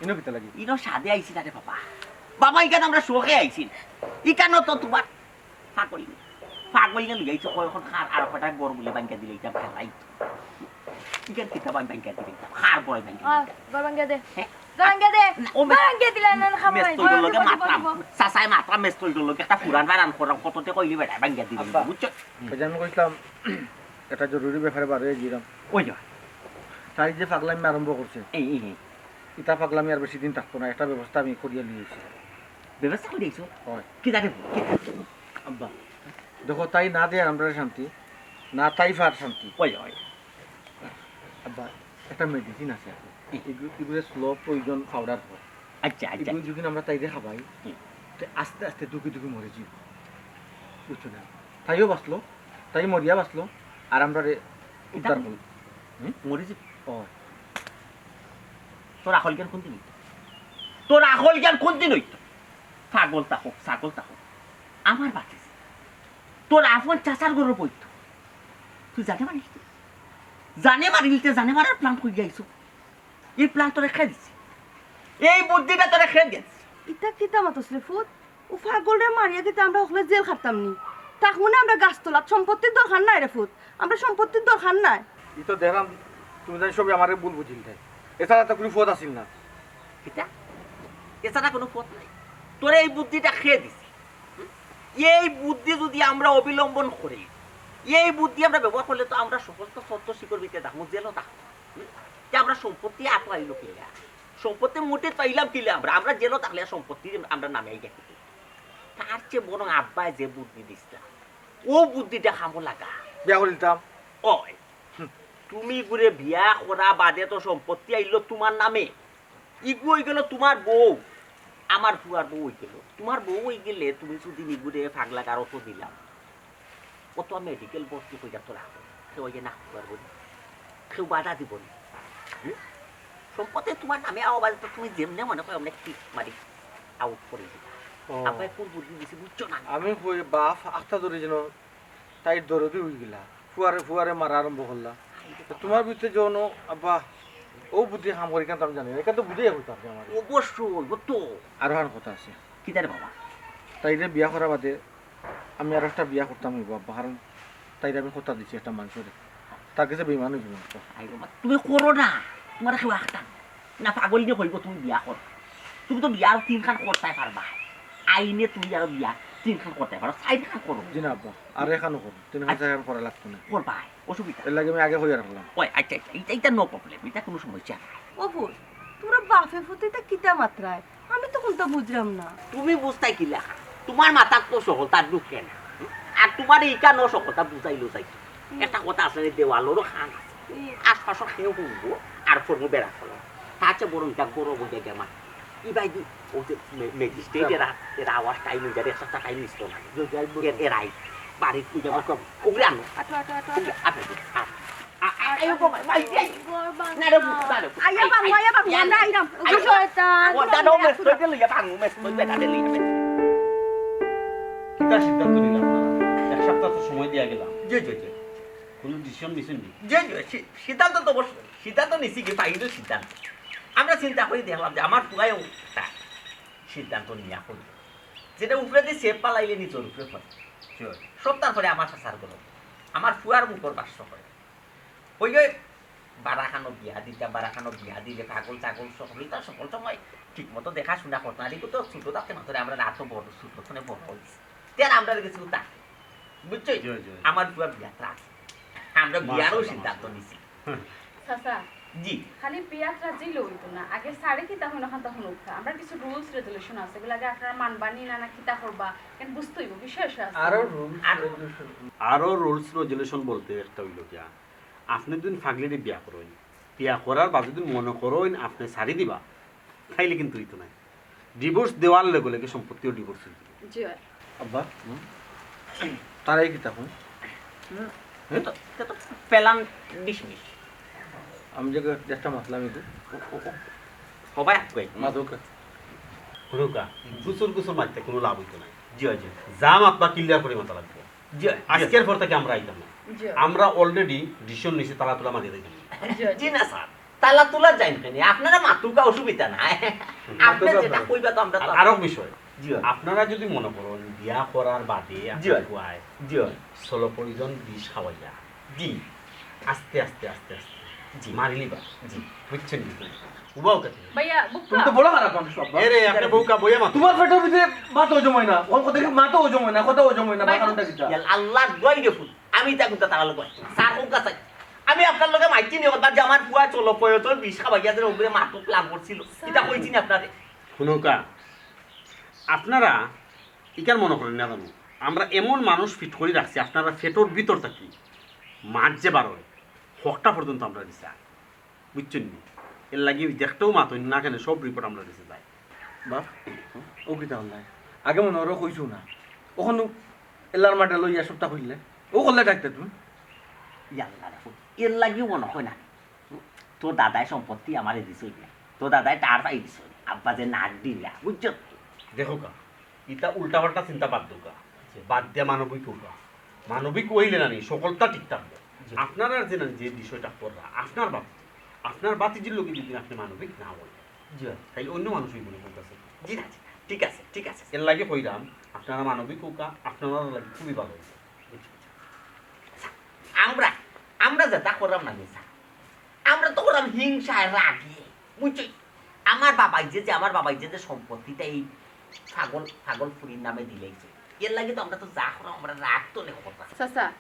ইনো কিতা লাগি? ইনো সাদে আইছি না রে বাবা। বাবা, ইখান আমরা শখে আইছি না। ইখানও তো তুমার পাগল। পাগল না লইয়া আইছো, কয় অখন কার আর কটা ঘর বুলে ভাঙ্গিয়া দিলে ইটা ফেলাই। ইখান কিতা ভাঙ্গিয়া দিলে ইটা? কার ঘর ভাঙ্গিয়া আহ, দিলে? ঘর ভাঙ্গিয়া দে। হ্যাঁ? ঘর ভাঙ্গিয়া দে। না, ও মে-, ঘর ভাঙ্গিয়া দিলে না, না, খাবার নাই। মেস্তইর লগে দিব, দিব, মাতলাম। দিব। চাচায় মাতলাম, মেস্তইর লগে একটা পুরান বারান করাম, কত তে কইলি বেটা ভাঙ্গিয়া দিলে, আব্বা, বুঝছো? ওই যে আমি কইছিলাম, একটা জরুরি ব্যাপারে বার অই গেলাম। ওই যা। তাই যে পাগলামি আরম্ভ করছে, এই, এই, এই। ইতা পাগলামি আর বেশি দিন থাকতো না, একটা ব্যবস্থা আমি করিয়া লইছি। ব্যবস্থা করিয়াছো? হয়। কি জানি? কি জানি? আব্বা, দেখো, তাই না দেয় আমরা শান্তি, না তাই ফার শান্তি। ওই, ওই। আব্বা, একটা medicine আছে এখন। হুম। এগু-, এগুলো slow poison powder হয়। আচ্ছা, আচ্ছা, এগুলো আচ্ছা। যদি আমরা তাইরে খাবাই, হুম। তে আস্তে আস্তে দুঃখে দুঃখে মরে যাইব। বুঝছো না? তাইও বাঁচলো, তাই মরিয়া বাঁচলো, আর আমরা রে উদ্ধার এটা করলো। হুম? মরে যাইব? ও। তোর আখল জ্ঞান কোন দিন হইতো? তোর আখল জ্ঞান কোন দিন হইতো? পাগল তা হোক, ছাগল তা হোক, আমার বাতিজা। তোর আপন চাচার ঘরর পুত। তুই জানে মারিস তো? জানে মারিলিতে জানে মারার plan করিয়া আইছো। এই plan তোরে কে দিছে? এই বুদ্ধিটা তোরে কে দিছে? ইতা কিতা মাতস রে ফুত? ও পাগলরে মারিয়া কিতা আমরা হকলে জেল খাটতাম নি? থাকমু নে আমরা গাছতলাত, সম্পত্তির দরকার নাই রে ফুত, আমরা সম্পত্তির দরকার নাই। ই তো দেখলাম তুমি জানি সবই আমারে ভুল বুঝিল তাই, এছাড়া তো কোনো পথ আছিল না। কিতা? এছাড়া কোনো পথ নাই? তোরে এই বুদ্ধিটা কে দিছে? এই বুদ্ধি যদি আমরা অবলম্বন করি, এই বুদ্ধি আমরা ব্যবহার করলে তো আমরা সমস্ত সত্য শিকড় ভিতরে থাকবো, জেলও থাকবো। হুম? যে আমরা সম্পত্তি আতো আইলো কিলা, সম্পত্তি মুঠে পাইলাম কিলা আমরা, আমরা জেলও থাকলে আর সম্পত্তি আমরা নামে আই দেখি। তার চেয়ে বরং আব্বায় যে বুদ্ধি দিছলা, ও বুদ্ধিটা খামো লাগা। বিয়া করে দিতাম। ওই, তুমি গুরে বিয়া করা বাদে তো সম্পত্তি আইলো তোমার নামে, ইগু অই গেল তোমার বউ, আমার ফুয়ার বউ অই গেল। তোমার বউ অই গেলে তুমি যদি নিগুরে পাগলা গারো তো দিলাম, ও তো মেডিকেল ভর্তি হয়ে যাতো রাখো, কেউ ইয়ে না করতে পারবো না, কেউ বাধা দিব না। হুম? সম্পত্তি তোমার নামে আওয়া বাদে তো তুমি যেমনে মনে করো অমনে কি মারি আউট করে দিবা। ও। আব্বায় কোন বুদ্ধি দিছে বুঝছো না? আমি কই বাফ আখতা ধরে যেন তাইর দরদি হয়ে গেলা, ফুয়ারে ফুয়ারে মারা আরম্ভ করলা। তো তোমার ভিতরে যখন আব্বা ও বুদ্ধি কাম করি কেন আমি জানি না, এটা তো বুঝাই হইতো আপনি আমার। অবশ্যই হতো। আরো হান কথা আছে। কি জানে বাবা? তাইরে বিয়া করা বাদে আমি আর একটা বিয়া করতাম হইব আব্বা, কারণ তাইরে আমি কথা দিছি একটা মানুষের, তার কাছে বেইমান হইব না তো। আই বাবা, তুমি করো না, তোমার কেউ আখতা না। না, পাগল নিয়ে কইব তুমি বিয়া করো। তুমি তো বিয়া আরো তিনখান করতাই পারবা। আইনে তুমি আরো বিয়া তিনখান করতাই পারো, চাইরখান করো। জি না আব্বা, আর এখানো করো, তিনখান চাইরখান করা লাগতো না। করবায়, অসুবিধা। এর লাগে আমি আগে কইয়া রাখলাম। ওই, আচ্ছা, আচ্ছা, এটা, এটা no problem, এটা কোনো সমস্যা না। ও ফুল, তোমরা বাফে ফুতে তা কিতা মাতরায়? আমি তো কোনটা বুঝলাম না। তুমি বুঝতায় কিলা? তোমার মাথার তো সকলতা ঢুকে না। আর তোমার এই কানো সকলতা বুঝাইলো যাই। হুম। একটা কথা আছে না, দেওয়ালেরও কান আছে। হুম। আশপাশর কেউ শুনবো, আর ফোনও বেড়া করো। তার চেয়ে বরং এটা গরম হয়ে যায় আমার। ইবাই দি, ও যে মে-, ম্যাজিস্ট্রেট এরা, এরা আওয়াজ টাইম হয়ে যাবে, এক সপ্তাহ টাইম নিছিল না। এর, এরাই বাড়ির পূজা ওকে। ওগুলো আনো। আটো, আটো, আটো, আটো। ওগুলো আনো, আনো। আ-, আ-, আইও গো, ভাই, ভাই, ভাই। ঘর ভাঙা। না রে, না রে। আইয়া ভাঙো, আইয়া ভাঙো, আইয়া। আমরা আইরাম। আইয়া। শয়তান। ও, দাদা, ও মেস করে দিল, ইয়া ভাঙো, মেস করে দিল, দাদা, লিয়া। কিতা সিদ্ধান্ত নিলাম না? এক সপ্তাহ তো সময় দিয়া গেলাম। জি, জি, জি। কোনো ডিসিশন নিছেন নি? জি, জি, সি-, সিদ্ধান্ত তো অবশ্যই। সিদ্ধান্ত নিছি কি, ফাইনাল সিদ্ধান্ত। আমরা চিন্তা করে দেখলাম যে আমার পুয়ায় তা সিদ্ধান্ত নিয়া করবে। যেটা উপরে দিয়ে সেপ পালাইলে নিচের উপরে পড়ে। জি। সব তারপরে আমার সাসার গরম। আমার পুয়ার মুখর বাস করে। ওই যে বারাখানো বিয়া দিতা, বারাখানো বিয়া দিলে পাগল ছাগল সকলেই তো সকল সময় ঠিক মতো দেখাশোনা করতো না। দেখো তো ছোট থাকতে মাত্র আমরা না তো বড় ছোট, মানে বড় হয়েছি। তেন আমরা গেছি তা। বুঝছো? জি, জি। আমার পুয়া বিয়াত রাজি। আমরা আমার বিয়ারও সাথে সিদ্ধান্ত আমার নিছি। চাচা, জি। খালি বিয়াত রাজি হইতো না, আগে স্যারে কিতা কইন অখানতা হুনুক্কা। আমরা কিছু রুলস রেজুলেশন আছে, এগুলা আগে আপনারা মানবা নি না, না কিতা করবা, কেন বুঝতে হইব, বিষয় আছে। আরো রুলস আর রেজুলেশন। আরো রুলস রেজুলেশন বলতে একটা হইল গিয়া, আপনি যদি ফাগলিরে বিয়া করইন, বিয়া করার বাদে যদি মনে করইন আপনি ছাড়ি দিবা, তাইলে কিন্তু হইতো নায়। ডিভোর্স দেওয়ার লগে লগে সম্পত্তিও ডিভোর্স হইতো। জি অয়। আব্বা, হুম? তারাই কিতা কইন? হুম, হ্যাঁ? তো, তো, তো পেলাম ডিসমিস। আমি যে একটা মাতলাম একটু। ও, ও, ও। হবাই আগে। মাদুকা। হুনুকা, গুসুর গুসুর মারতে কোনো লাভ হইতো না। জি অয়, জি অয়। যা মাতবা ক্লিয়ার করে মাতা লাগবে। জি অয়, জি অয়। আজকের পর থেকে আমরা আইতাম না। জি অয়। আমরা অলরেডি ডিসিশন নিছি, তালা তুলা মারিয়া দিতাম। জি অয়। জি না স্যার, তালা তুলা যাইন কেন? আপনারা মাতুকা, অসুবিধা নাই। আপনি মাতুকা যেটা স্যার। কইবা তো আমরা তো আর আরো বিষয়, জি অয়। আপনারা যদি মনে করেন বিয়া করার বাদে জি অয়। আপনার পুয়ায় জি অয়। চলো প্রয়োজন বিষ খাওয়াইয়া। জি। আস্তে আস্তে আস্তে আস্তে। জি। মারিলিবা। জি। বুঝছেন নি? উবাও কাছে। ভাইয়া, বুকা। তুমি তো বড় খারাপ মানুষ, আব্বা। এরে, আপনি বউকা বইয়া মাতো। তোমার পেটের ভিতরে মাথা ওজন হয় না। ও কথা কি মাথা ওজন হয় না, কথা ওজন হয় না, ভাই, বাকারটা কিতা? ইয়াল আল্লাহর দোয়াই রে ফুল। আমি তা কুনতা তারা লোক। স্যার, ও কাছে। আমি আপনার লগে মাইতি নিয়ে কথা যে আমার পুয়া চলো, পয়তল বিষ খাওয়াইয়া যে ওগুলো মাতো প্ল্যান করছিল। এটা কইছি না আপনারে। হুনুকা, আপনারা ইকার মনে করেন না জানো, আমরা এমন মানুষ ফিট করে রাখছি, আপনারা পেটর ভিতর থাকি মাছ যে বার হয়, হকটা পর্যন্ত আমরা দিছি। বুঝছেন নি? এর লাগি দেখতেও মাতইন না কেন, সব রিপোর্ট আমরা দিছি ভাই। বাপ, ও কিতা অন্যায়? আগে মনে হয় কইছো না। ওখানে এলার মাঠে লইয়া সবটা কইলে। ও করলে ডাকতে তুমি? ইয়াল্লা রে ফুত, এর লাগিও মনে হয় না। তোর দাদায় সম্পত্তি আমারে দিছই না। তোর দাদায় তার পাই দিছই। আব্বা যে নাক দিলা, বুঝছো তো? দেখো কা, ইতা উল্টাপাল্টা চিন্তা বাদ দোকা। বাদ দিয়া মানবিক হোকা। মানবিক হইলে না নি, সকলটা ঠিক থাকবো। জি। আপনার আর যে না যে বিষয়টা কররা, আপনার বাপ, আপনার বাতিজির লোকে যদি আপনি মানবিক না হন, জি। তাইলে অন্য মানুষ হইব না আপনার কাছে। জি না, জি না। ঠিক আছে, ঠিক আছে। এর লাগে কইলাম, আপনারা মানবিক হোকা, আপনারা লাগে খুবই ভালো হইব। বুঝছি, বুঝছি। আমরা, আমরা যেটা করলাম না, মিছা। আমরা তো করলাম হিংসায় রাগে। বুঝছি? আমার বাবাই যে, যে আমার বাবাই যে, যে সম্পত্তিটা এই পাগল, পাগল ফুরির নামে দিলাইছে, এর লাগি তো আমরা তো যা করো, আমরা রাগ তো নেই কথা। চাচা,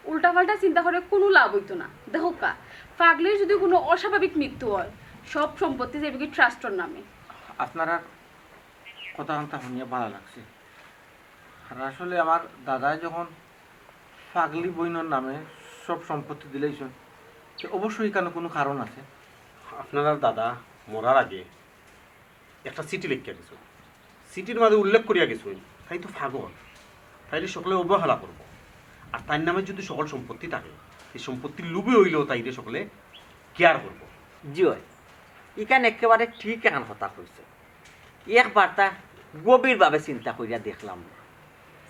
উল্টাপাল্টা চিন্তা করে কোনো লাভ অইতো না। দেখউক্কা, পাগলির যদি কোনো অস্বাভাবিক মৃত্যু হয়, সব সম্পত্তি যাইবো কি ট্রাস্টর নামে। আপনারার কথা কান্তা শুনিয়া ভালা লাগছে। আর আসলে আমার দাদায় যখন পাগলি বইনর নামে সব সম্পত্তি দিলাইছইন, তো অবশ্যই ইখানো কোনো কারণ আছে। আপনারার দাদা মরার আগে একটা চিঠি লেখিয়া গেছইন। চিঠির মাঝে উল্লেখ করিয়া গেছইন, তাই তো পাগল, তাইরে সকলে অবহেলা করবো। আর তাইর নামে যদি সকল সম্পত্তি থাকে, এই সম্পত্তির লোভে অইলেও তাইরে সকলে কেয়ার করবো। জি অয়, ইখান একেবারে ঠিক এখান কথা কইছে। একবার তা গভীরভাবে চিন্তা করিয়া দেখলাম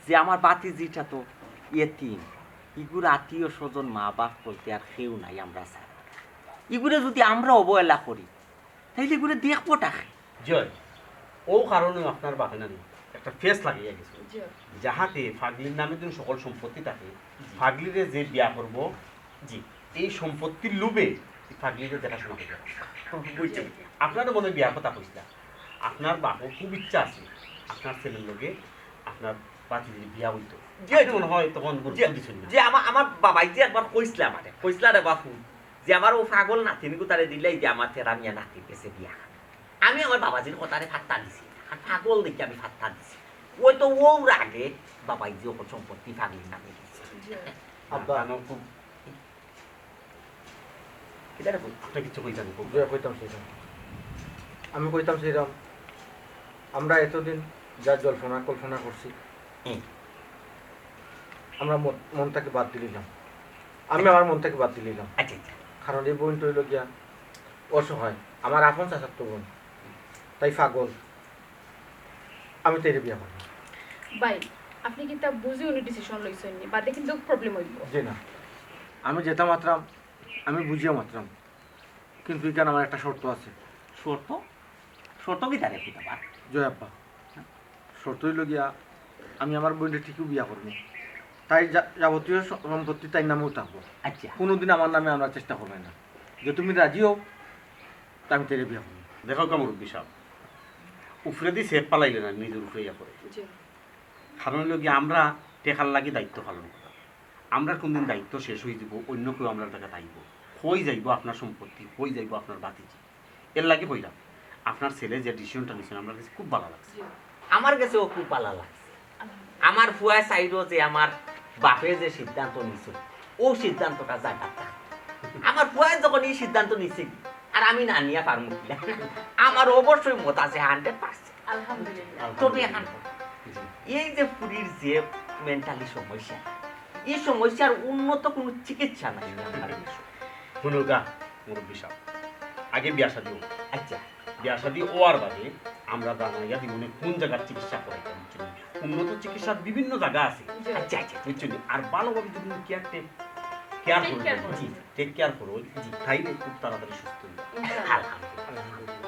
যে আমার বাতিজিটা তো এতিম, ইগুর আত্মীয় স্বজন মা বাপ বলতে আর কেউ নাই আমরা ছাড়া। ইগুরে যদি আমরা অবহেলা করি, তাইলে ইগুরে দেখবোটা কে? জি অয়, ও কারণে আপনার বাপে নানি একটা ফেস লাগাইয়া গেছে, যাহাতে পাগলির নামে যদি সকল সম্পত্তি থাকে, পাগলিরে যে বিয়া করবো, জি, এই সম্পত্তির লোভে এই পাগলিরে দেখাশোনা করবে। বুঝছেন? আপনারও মনে হয় বিয়ার কথা কইছিলা, আপনার বাপও খুব ইচ্ছা আছে আপনার ছেলের লগে আপনার বাতিজির বিয়া হইতো। জি, আপনি মনে হয় তখন গুরুত্ব দিচ্ছেন না। যে আমার আমার বাবাই যে একবার কইছিলা আমারে, কইছিলা রে বাপু, যে আমার ও পাগল নাতিন গুতারে দিলাই যে আমার তেরা মিয়া নাতির গেছে বিয়া। আমি আমার বাবাজির কথারে ফাত্তা দিছি না, আর পাগল দেখি আমি ফাত্তা দিছি। ওই তো ও রাগে বাবাই যে ওর সম্পত্তি পাগলির নামে দিছে। আব্বা। কারণ খুব কিতারে কই? আপনি কিছু কইতেন খুব। যে কইতাম সেটা। আমি কইতাম সেটা, আমরা এতদিন যা জল্পনা কল্পনা করছি, হুম। আমরা মন- মন থাকি বাদ দিলাইলাম। আমি আমার মন থাকি বাদ দিলাইলাম। আচ্ছা, আচ্ছা। কারণ এই বইনটা অইলো গিয়া অসহায়, আমার আপন চাচাতো বইন, তাই পাগল। আমি তাইরে বিয়া করবো। ভাই, আপনি কিতা বুঝি উনি ডিসিশন লইছইন নি? বাদে কিন্তু প্রবলেম অইবো। জি না, আমি যেটা মাতরাম, আমি বুঝিয়া মাতরাম, কিন্তু ইখান আমার একটা শর্ত আছে। শর্ত? শর্ত কিতারে কইতা পার? জয় আব্বা, শর্ত অইলো গিয়া, আমি আমার বইনরে ঠিকই বিয়া করবো, তাই যা- যাবতীয় স- সম্পত্তি তাইর নামেও থাকবো। আচ্ছা। কোনোদিন আমার নামে আমরা চেষ্টা করবে না। যে তুমি রাজি হও, তা আমি তাইরে বিয়া করবো। দেখো কা মুরব্বী সাহেব, উপরেদি সেফ পালাইলে না, নিজের উপরে ইয়া করে। জি। কারণ অইলো গিয়া আমরা টেকার লাগি দায়িত্ব পালন করা। আমরা কোনদিন দায়িত্ব শেষ হয়ে যাব, অন্য কেউ আমরা জায়গাত আইব, হয়ে যাইব আপনার সম্পত্তি, হয়ে যাইব আপনার বাতিজি। এর লাগি কইলাম, আপনার ছেলে যে ডিসিশনটা নিছেন, আমার কাছে খুব ভালা লাগছে। জি। আমার গেছেও খুব ভালা লাগছে। আমার ফুয়ায় চাইলো যে আমার বাপে যে সিদ্ধান্ত নিছে, ও সিদ্ধান্তটা জাগাত থাক। আমার ফুয়ায় যখন এই সিদ্ধান্ত নিছে, আর আমি না নিয়া পারমু কিলা? আমার অবশ্যই মত আছে হান্ড্রেড পার্সেন্ট। আলহামদুলিল্লাহ। তবে এখন এই যে ফুরির যে মেন্টালি সমস্যা, এই সমস্যার উন্নত কোনো চিকিৎসা নাই আমার দেশে। শুনুকা মুরব্বী সাহেব, আগে বিয়া শাদী হোক। আচ্ছা। বিয়া শাদী হওয়ার বাদে আমরা জানাইয়া দিব নে কোন জায়গার চিকিৎসা করাইতাম, বুঝছেন? উন্নত চিকিৎসার বিভিন্ন জায়গা আছে, আচ্ছা, আচ্ছা। বুঝছেন? আর ভালোভাবে যদি কেয়ার টেক কেয়ার Take করবেন, care করবেন। জি, টেক কেয়ার করো, জি, তাইলে খুব তাড়াতাড়ি সুস্থ হইব। ইনশাআল্লাহ। আলহামদুলিল্লাহ।